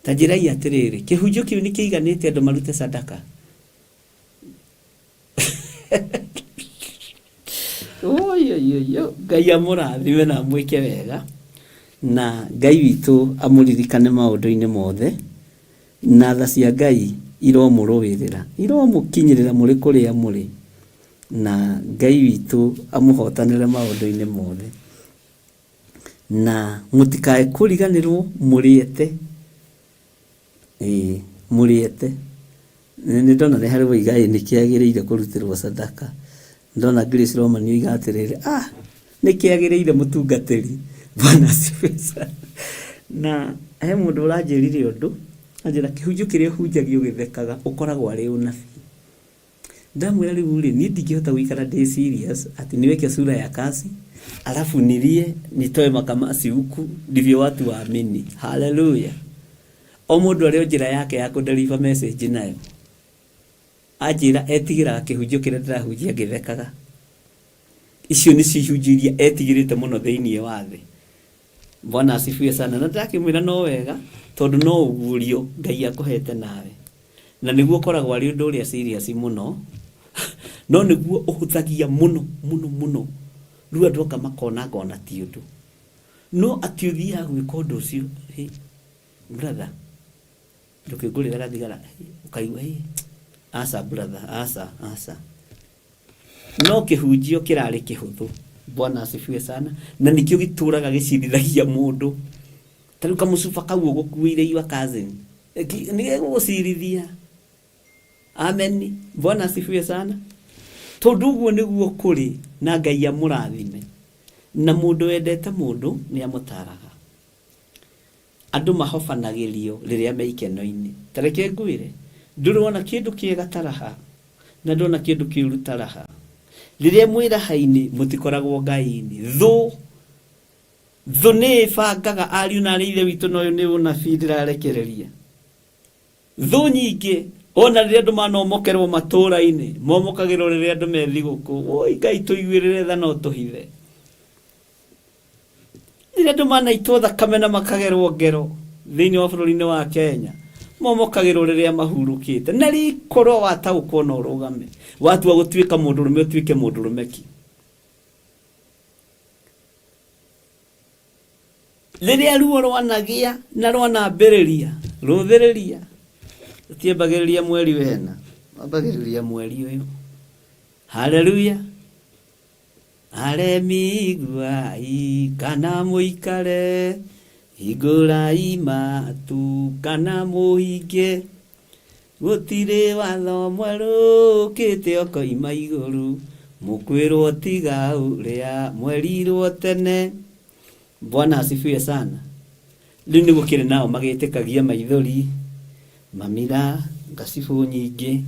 Ta njĩrai atĩrĩrĩ, kĩhunjio kĩu nĩ kĩiganĩte andũ marute sadaka? Oyoyoyo, Ngai amũrathime na amwĩke wega na Ngai witũ amũririkane maũndũ-inĩ mothe na tha cia Ngai iromũrũĩrĩra iromũkinyĩrĩra mũrĩ kũrĩa mũrĩ na Ngai witũ amũhotanĩre maũndũ-inĩ mothe na mũtikae kũriganĩrwo mũrĩete Ĩĩ, mũrĩete. Nĩ ndona nĩ harĩ woiga ĩ nĩ kĩagĩrĩire kũrutĩrwo sadaka. Ndona Grace Roman oiga atĩrĩrĩ, ah, nĩ kĩagĩrĩire mũtungatĩri. Bwana asifiwe sana. Na he mũndũ ũranjĩrire ũndũ, anjĩra kĩhunjio kĩrĩa ũhunjagia ũgĩthekaga ũkoragwo arĩ ũnabii. Ndamwĩra rĩu rĩ, niĩ ndingĩhota gũikara ndĩ serious ati niweke sura ya kazi alafu nilie nitoe makamasi huku ndivyo watu waamini. Haleluya. O mũndũ arĩ o njĩra yake ya kũ-deliver message nayo. Anjĩra etigĩraga kĩhunjio kĩrĩa ndĩrahunjia ngĩthekaga. Icio nĩcio ihunjio iria etigĩrĩte mũno thĩinĩ wa thĩ. Bwana asifiwe sana. Na ndĩrakĩmwĩra no wega tondũ no ũguũrio Ngai akũhete nawe. Na nĩguo ũkoragwo arĩ ũndũ ũrĩa serious mũno, no nĩguo ũhũthagia mũno mũno mũno. Rĩu andũ anga makona anga ona ti ũndũ. No atĩ ũthiaga gwĩka ũndũ ũcio, hĩ, brother, ndũkĩngũrĩra gathigara, ũkaigua hĩ, aca brother, aca, aca. No kĩhunjio kĩrarĩ kĩhũthũ. Bwana asifiwe sana. Na nĩkĩo gĩtũraga gĩcirithagia mũndũ. Ta rĩu kamũcuba kau ũgũkuĩire your cousin, nĩ gegũgũcirithia. Amen. Bwana asifiwe sana. Tondũ ũguo nĩguo kũrĩ na Ngai amũrathime. Na mũndũ wendete mũndũ nĩ amũtaraga. Andũ mahobanagĩrio rĩrĩa me ikeno-inĩ. Ta reke ngwĩre, ndũrĩ wona kĩndũ kĩega ta raha, na ndona kĩndũ kĩũru ta raha. Rĩrĩa mwĩ raha-inĩ, mũtikoragwo Ngai-inĩ. Thũ, thũ nĩ ĩbangaga ariũ na aarĩ a Ithe witũ na ũyũ nĩ ũnabii ndĩrarekereria. Thũ nyingĩ, ona rĩrĩa andũ manomokerwo matũũra-inĩ, momokagĩrwo rĩrĩa andũ me thigũkũ. Woi Ngai tũiguĩrĩre tha na ũtũhithe. Rĩrĩa andũ manaitwo thakame na makagerwo ngero thĩinĩ wa bũrũri-inĩ wa Kenya, momokagĩrwo rĩrĩa mahurũkĩte. Na rĩkorwo wataũkwo na ũrũgame, watua gũtuĩka mũndũrũme ũtuĩke mũndũrũme ki. Rĩrĩa ruo rwanagĩa na rwanambĩrĩria, rũthĩrĩria, rũtiambagĩrĩria mweri wena, rwambagĩrĩria mweri ũyũ. Haleluya! Aremi iguai kana mũikare, hingũrai matũ kana mũhinge. Gũtirĩ watho mwerũ ũkĩte ũkoima igũrũ, mũkwĩrwo tiga ũrĩa mwerirwo tene. Bwana asifiwe sana. Rĩu nĩ gũkĩrĩ nao magĩtĩkagia maithori, mamira, ngacibũ nyingĩ.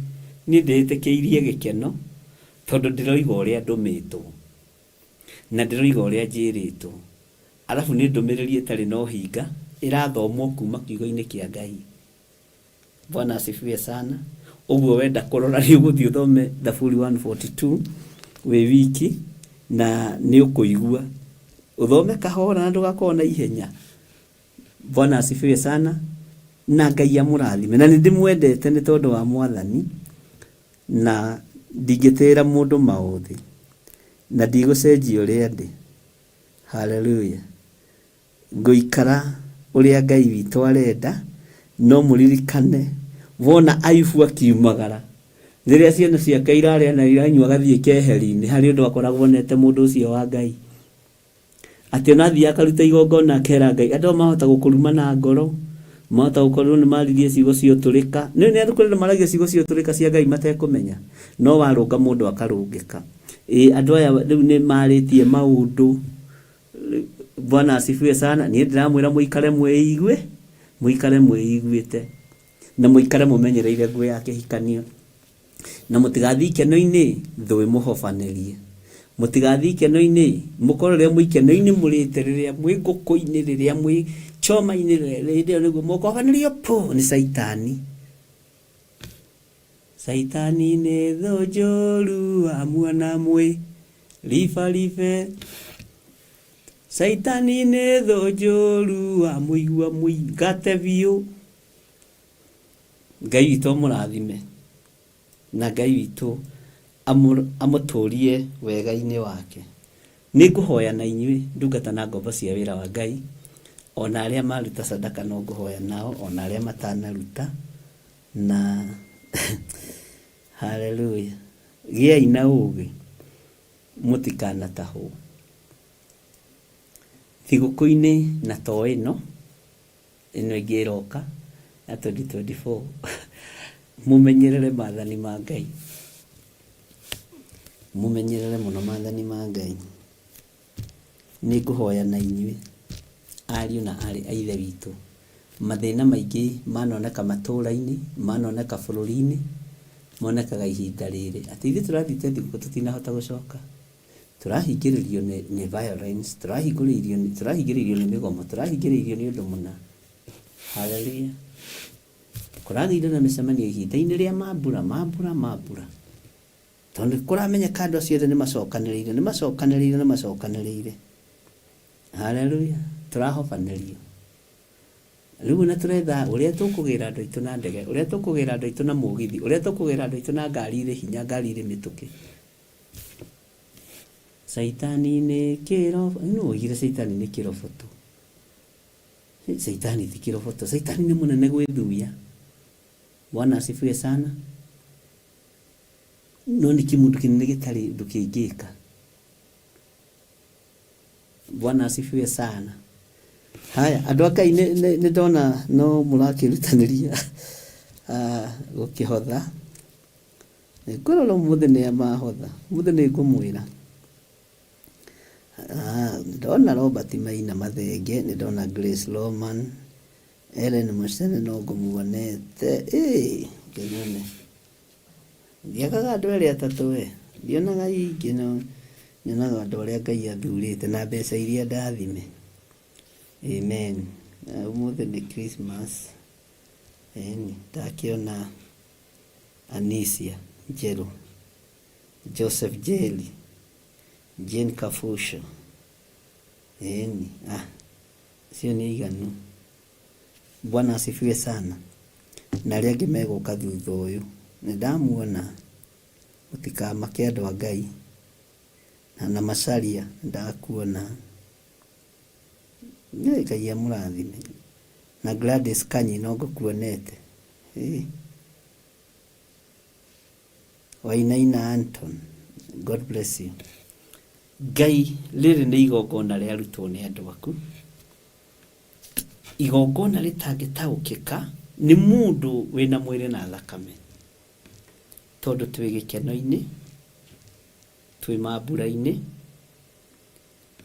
Niĩ ndĩĩtĩkĩirie gĩkeno tondũ ndĩroiga ũrĩa ndũmĩtwo na ndĩroiga ũrĩa njĩrĩtwo. Arabu nĩ ndũmĩrĩri ĩtarĩ na ũhinga ĩrathomwo kuma kiugo-inĩ kĩa Ngai. Bwana asifiwe sana. Ũguo wenda kũrora nĩ ũgũthiĩ ũthome Thaburi 142 wĩ wiki na nĩ ũkũigua. Ũthome kahora na ndũgakorwo na ihenya. Bwana asifiwe sana. Na Ngai amũrathime. Na nĩ ndĩmwendete nĩ tondũ wa Mwathani na ndingĩtĩĩra mũndũ maũthĩ na ndigũcenjia ũrĩa ndĩ. Hallelujah. Ngũikara ũrĩa Ngai witũ arenda, no mũririkane wona Ayubu akiumagara, rĩrĩa ciana ciake irarĩa na iranyua agathiĩ keheri-inĩ, harĩ ũndũ akoragwo onete mũndũ ũcio wa Ngai. Atĩ ona athiĩ akaruta igongona akera Ngai, andũ aya mahota gũkũruma na ngoro, mahota gũkorwo nĩ maririe ciugo cia ũtũrĩka. Nĩ nĩ kũrĩ andũ maragia ciugo cia ũtũrĩka cia Ngai matekũmenya, no warũnga mũndũ akarũngĩka. Ĩ andũ aya rĩu nĩ marĩtie maũndũ Bwana asifiwe sana. Niĩ ndĩramwĩra mũikare mwĩigue, mũikare mwĩiguĩte na mũikare mũmenyereire nguo ya kĩhikanio na mũtigathiĩ ikeno-inĩ thũ ĩmũhobanĩrie. Mũtigathiĩ ikeno-inĩ mũkorwo rĩrĩa mwĩ ikeno-inĩ mũrĩte, rĩrĩa mwĩ ngũkũ-inĩ, rĩrĩa mwĩ choma-inĩ, rĩrĩa ĩyo nĩguo mũkũhobanĩrio pũ nĩ caitani. Caitani nĩ thũ njũru amuona mwĩ ribaribe. Caitani nĩ thũ njũru amũigua mũingate biũ. Ngai witũ amũrathime na Ngai witũ amũtũrie wega-inĩ wake. Nĩ ngũhoya na inyuĩ ndungata na ngombo cia wĩra wa Ngai, o na arĩa maruta sadaka no ngũhoya nao, o na arĩa matanaruta. Na haleluya, gĩai na ũũgĩ mũtikanatahwo. Thigũkũ-inĩ na to ĩno, ĩno ĩngĩ ĩroka ya 2024, mũmenyerere maathani ma Ngai. Mũmenyerere mũno maathani ma Ngai. Nĩ ngũhoya na inyuĩ. Ariũ na aarĩ a Ithe witũ, mathĩna maingĩ manoneka matũũra-inĩ, manoneka bũrũri-inĩ, monekaga ihinda rĩrĩ. Atĩ ithuĩ tũrathiĩte thigũkũ tũtinahota gũcoka. Tũrahingĩrĩrio nĩ, nĩ violence, tũrahingũrĩirio nĩ, tũrahingĩrĩirio nĩ mĩgomo, tũrahingĩrĩirio nĩ ũndũ mũna. Haleluya. Kũragĩire na mĩcemanio ihinda-inĩ rĩa mambura, mambura, mambura. Tondũ nĩ kũramenyeka andũ acio othe nĩ macokanĩrĩire, nĩ macokanĩrĩire, nĩ macokanĩrĩire. Haleluya. Tũrahobanĩrio. Rĩu ona tũretha ũrĩa tũkũgĩra andũ aitũ na ndege, ũrĩa tũkũgĩra andũ aitũ na mũgithi, ũrĩa tũkũgĩra andũ aitũ na ngari irĩ hinya, ngari irĩ mĩtũkĩ. Caitani nĩ kĩrobo, nũ oigire caitani nĩ kĩroboto? Caitani ti kĩroboto, caitani nĩ mũnene gwĩ thuya. Bwana asifiwe sana. No nĩ kĩmũndũ kĩnene gĩtarĩ ũndũ kĩngĩka. Bwana asifiwe sana. Haya, andũ a Ngai nĩ ndona no mũrakĩrutanĩria gũkĩhotha. Ngũrora ũmũthĩ nĩ a mahotha. Ũmũthĩ nĩ ngũmwĩra. Nĩ ndona Robert Maina Mathenge, nĩ ndona Grace Roman, Ellen Mũcene no ngũmuonete. Ĩĩ, ngĩnyone. Ndiagaga andũ erĩ atatũ we, ndionaga aingĩ no nyonaga andũ arĩa Ngai athurĩte na mbeca iria ndathime. Amen. Ũmũthĩ nĩ Christmas. Ĩni, ndakĩona Anisia Njerũ, Joseph Njeri, Jane Kabusho. Ĩni, ah, acio nĩ aiganu. Bwana asifiwe sana. Na arĩa angĩ megũka thutha ũyũ. Nĩ ndamuona. Mũtikamake andũ a Ngai. Na Macharia nĩ ndakuona. Ngai amũrathime. Na Gladys Kanyi no ngũkuonete. Wainaina Anton, God bless you. Ngai, rĩrĩ nĩ igongona rĩarutwo nĩ andũ aku. Igongona rĩtangĩtaũkĩka nĩ mũndũ wĩna mwĩrĩ na thakame. Tondũ twĩ gĩkeno-inĩ, twĩ mambura-inĩ,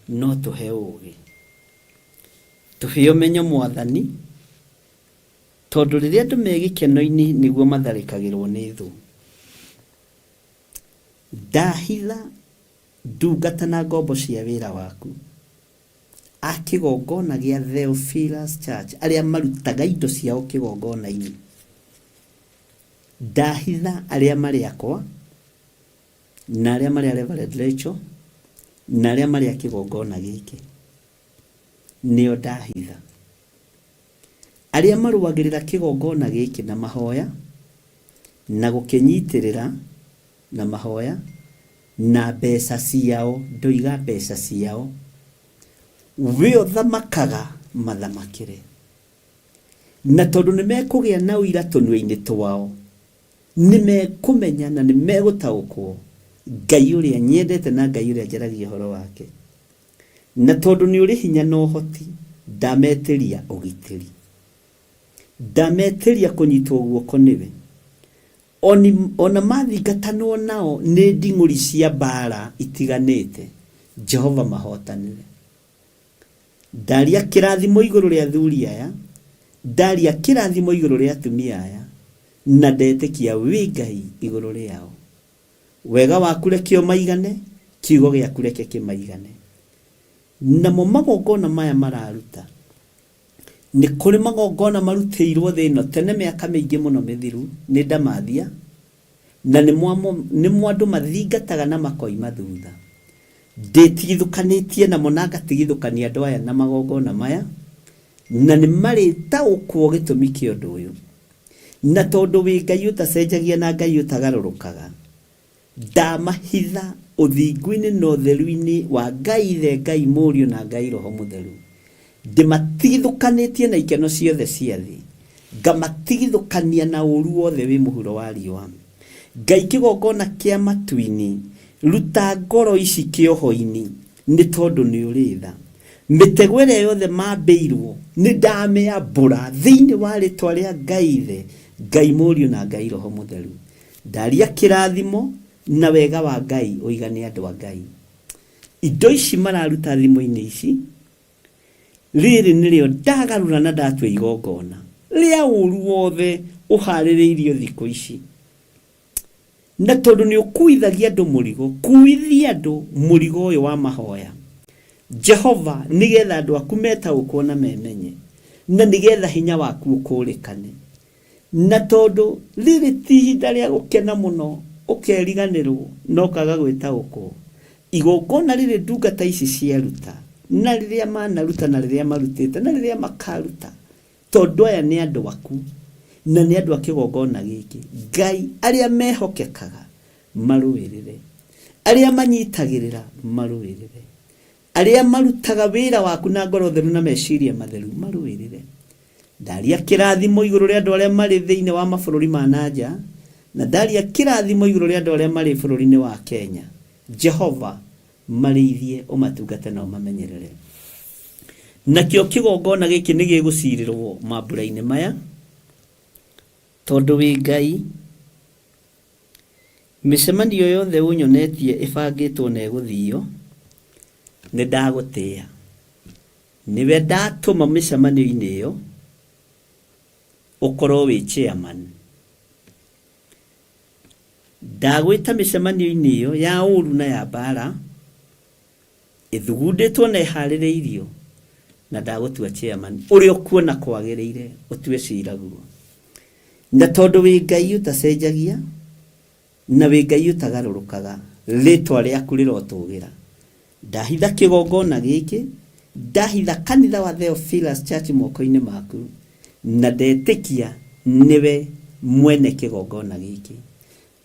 no tũhe ũgĩ. Tũhe ũmenyo Mwathani, tondũ rĩrĩa andũ me gĩkeno-inĩ nĩguo matharĩkagĩrwo nĩ thũ. Ndahitha ndungata na ngombo cia wĩra waku. A kĩgongona gĩa Theophilus Church arĩa marutaga indo ciao kĩgongona-inĩ. Ndahitha arĩa marĩ akwa, na arĩa marĩ a Reverend Rachel, na arĩa marĩ a kĩgongona gĩkĩ. Nĩo ndahitha. Arĩa marũagĩrĩra kĩgongona gĩkĩ na mahoya, na gũkĩnyitĩrĩra na mahoya, na mbeca ciao, ndoiga mbeca ciao, we ũthamakaga mathamakĩre. Na tondũ nĩ mekũgĩa na ũira tũnua-inĩ twao, nĩ mekũmenya na nĩ megũtaũkwo Ngai ũrĩa nyendete na Ngai ũrĩa njaragia ũhoro wake. Na tondũ nĩ ũrĩ hinya na ũhoti, ndametĩria ũgitĩri. Ndametĩria kũnyitwo guoko nĩwe. O na mathingatanwo nao nĩ nding'ũri cia mbaara itiganĩte, Jehova mahootanĩre. Ndaria kĩrathimo igũrũ rĩa athuri aya, ndaria kĩrathimo igũrũ rĩa atumia aya, na ndetĩkia wĩ Ngai igũrũ rĩao. Wega waku reke ũmaigane, kiugo gĩaku reke kĩmaigane. Namo magongona maya mararuta, nĩ kũrĩ magongona marutĩirwo thĩ ĩno tene mĩaka mĩingĩ mũno mĩthiru nĩ ndamathia, na nĩmo andũ mathingataga na makoima thutha. Ndĩtigithũkanĩtie namo na ngatigithũkania andũ aya na magongona maya, na nĩ marĩtaũkwo gĩtũmi kĩa ũndũ ũyũ. Na tondũ wĩ Ngai ũtacenjagia na Ngai ũtagarũrũkaga, ndamahitha ũthingu-inĩ na ũtheru-inĩ wa Ngai Ithe, Ngai Mũriũ na Ngai Roho Mũtheru. Ndĩmatigithũkanĩtie na ikeno ciothe cia thĩ, ngamatigithũkania na ũũru wothe wĩ mũhuro wa riũa. Ngai kĩgongona kĩa matu-inĩ, ruta ngoro ici kĩoho-inĩ, nĩ tondũ nĩ ũrĩ tha. Mĩtego ĩrĩa yothe mambĩirwo, nĩ ndamĩambũra thĩinĩ wa rĩtwa rĩa Ngai Ithe, Ngai Mũriũ na Ngai Roho Mũtheru. Ndaria kĩrathimo na wega wa Ngai ũigane andũ a Ngai. Indo ici mararuta thimũ-inĩ ici, Rĩrĩ nĩrĩo ndagarũra na ndatua igongona rĩa ũũru wothe ũharĩrĩirio thikũ ici. Na tondũ nĩ ũkuithagia andũ mũrigo, kuithia andũ mũrigo ũyũ wa mahoya. Jehova, nĩgetha andũ aku metaũkwo na memenye, na nĩgetha hinya waku ũkũũrĩkane. Na tondũ rĩrĩ ti ihinda rĩa gũkena mũno ũkeriganĩrwo na ũkaga gwĩtaũkwo, igongona rĩrĩ ndungata ici ciaruta, na rĩrĩa manaruta na rĩrĩa marutĩte na rĩrĩa makaruta, tondũ aya nĩ andũ aku na nĩ andũ a kĩgongona gĩkĩ, Ngai, arĩa mehokekaga marũĩrĩre, arĩa manyitagĩrĩra marũĩrĩre, arĩa marutaga wĩra waku na ngoro theru na meciria matheru marũĩrĩre. Ndaria kĩrathimo igũrũ rĩa andũ arĩa marĩ thĩinĩ wa mabũrũri ma na nja, na ndaria kĩrathimo igũrũ rĩa andũ arĩa marĩ bũrũri-inĩ wa Kenya. Jehova, marĩithie, ũmatungate na ũmamenyerere. Nakĩo kĩgongona gĩkĩ nĩ gĩgũcirĩrwo mambura-inĩ maya, tondũ wĩ Ngai. Mĩcemanio yothe ũnyonetie ĩbangĩtwo na ĩgũthio, nĩ ndagũtĩa. Nĩwe ndatũma mĩcemanio-inĩ ĩyo ũkorwo wĩ chairman. Ndagwĩta mĩcemanio-inĩ ĩyo ya ũũru na ya mbaara, ĩthugundĩtwo na ĩharĩrĩirio, na ndagũtua chairman ũrĩa ũkuona kwagĩrĩire ũtue cira guo. Na tondũ wĩ Ngai ũtacenjagia, Na wĩ Ngai ũtagarũrũkaga, rĩĩtwa rĩaku rĩrotũũgĩra. Ndahitha kĩgongona gĩkĩ, ndahitha kanitha wa Theophilus Church moko-inĩ maku, na ndetĩkia nĩwe mwene kĩgongona gĩkĩ.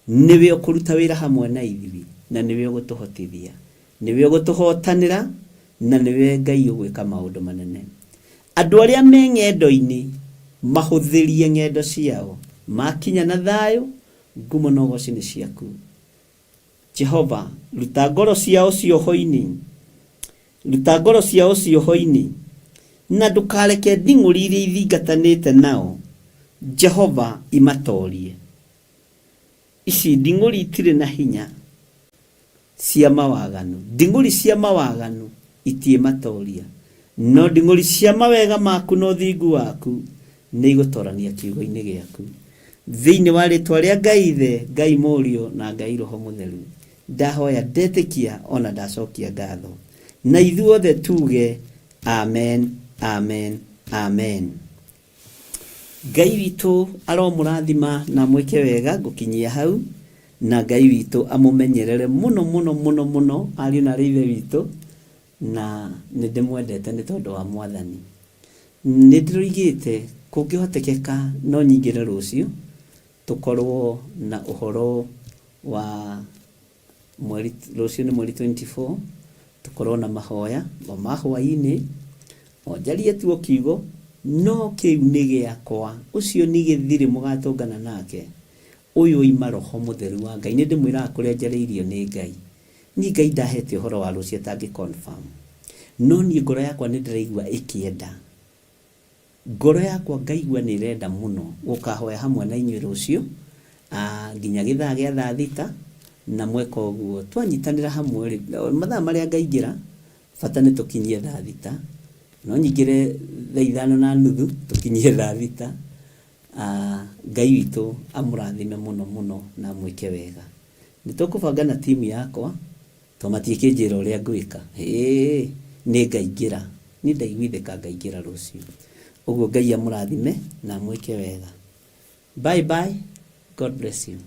Nĩwe ũkũruta wĩra hamwe na ithuĩ, na nĩwe ũgũtũhotithia. Nĩwe ũgũtũhotanĩra, na nĩwe Ngai ũgwĩka maũndũ manene. Andũ arĩa me ng'endo-inĩ mahũthĩrie ng'endo ciao, makinya na thayũ, Ngumo na ũgooci nĩ ciaku. Jehova, ruta ngoro ciao cioho-inĩ, ruta ngoro ciao cioho-inĩ, na ndũkareke nding'ũri iria ithingatanĩte nao, Jehova, imatoorie. Ici nding'ũri itirĩ na hinya cia mawaganu, nding'ũri cia mawaganu itiĩmatooria, no nding'ũri cia mawega maku na ũthingu waku nĩigũtoorania kiugo-inĩ gĩaku. Thĩinĩ wa rĩtwa rĩa Ngai Ithe, Ngai Mũriũ, na Ngai Roho Mũtheru, ndahoya, ndetĩkia, o na ndacokia ngatho. Na ithuothe tuuge, Amen, Amen, Amen. Ngai witũ aromũrathima na amwĩke wega ngũkinyia hau, na Ngai witũ amũmenyerere mũno mũno mũno mũno ariũ na arĩ ithe witũ, na nĩ ndĩmwendete nĩ tondũ wa Mwathani. Nĩ ndĩroigĩte kũngĩhotekeka no nyingĩre rũciũ tũkorwo na ũhoro wa mweri, rũciũ nĩ mweri 24, tũkorwo na mahoya o ma hwaĩ-inĩ, o njarie tu o kiugo, no kĩu nĩ gĩakwa, ũcio nĩ gĩthirĩ mũgatũngana nake, ũyũ oima Roho Mũtheru wa Ngai. Nĩ ndĩmwĩraga kũrĩa njarĩirio nĩ Ngai. Niĩ Ngai ndahete ũhoro wa rũciũ atangĩ confirm. No niĩ ngoro yakwa nĩ ndĩraigua ĩkĩenda. Ngoro yakwa ngaigua nĩ ĩrenda mũno gũkahoya hamwe na inyuĩ rũciũ, nginya gĩthaa gĩa thaa thita, na mweka ũguo twanyitanĩra hamwe rĩ, mathaa marĩa ngaingĩra, bata nĩ tũkinyie thaa thita, no nyingĩre thaa ithano na nuthu tũkinyie thaa thita, Ngai witũ amũrathime mũno mũno na amwĩke wega. Nĩ tũkũbanga na timu yakwa, To matiĩkĩnjĩra ũrĩa ngwĩka. Hĩĩ, nĩ ngaingĩra. Niĩ ndaiguithĩka ngaingĩra rũciũ. Ũguo Ngai amũrathime na amwĩke wega. Bye bye. God bless you.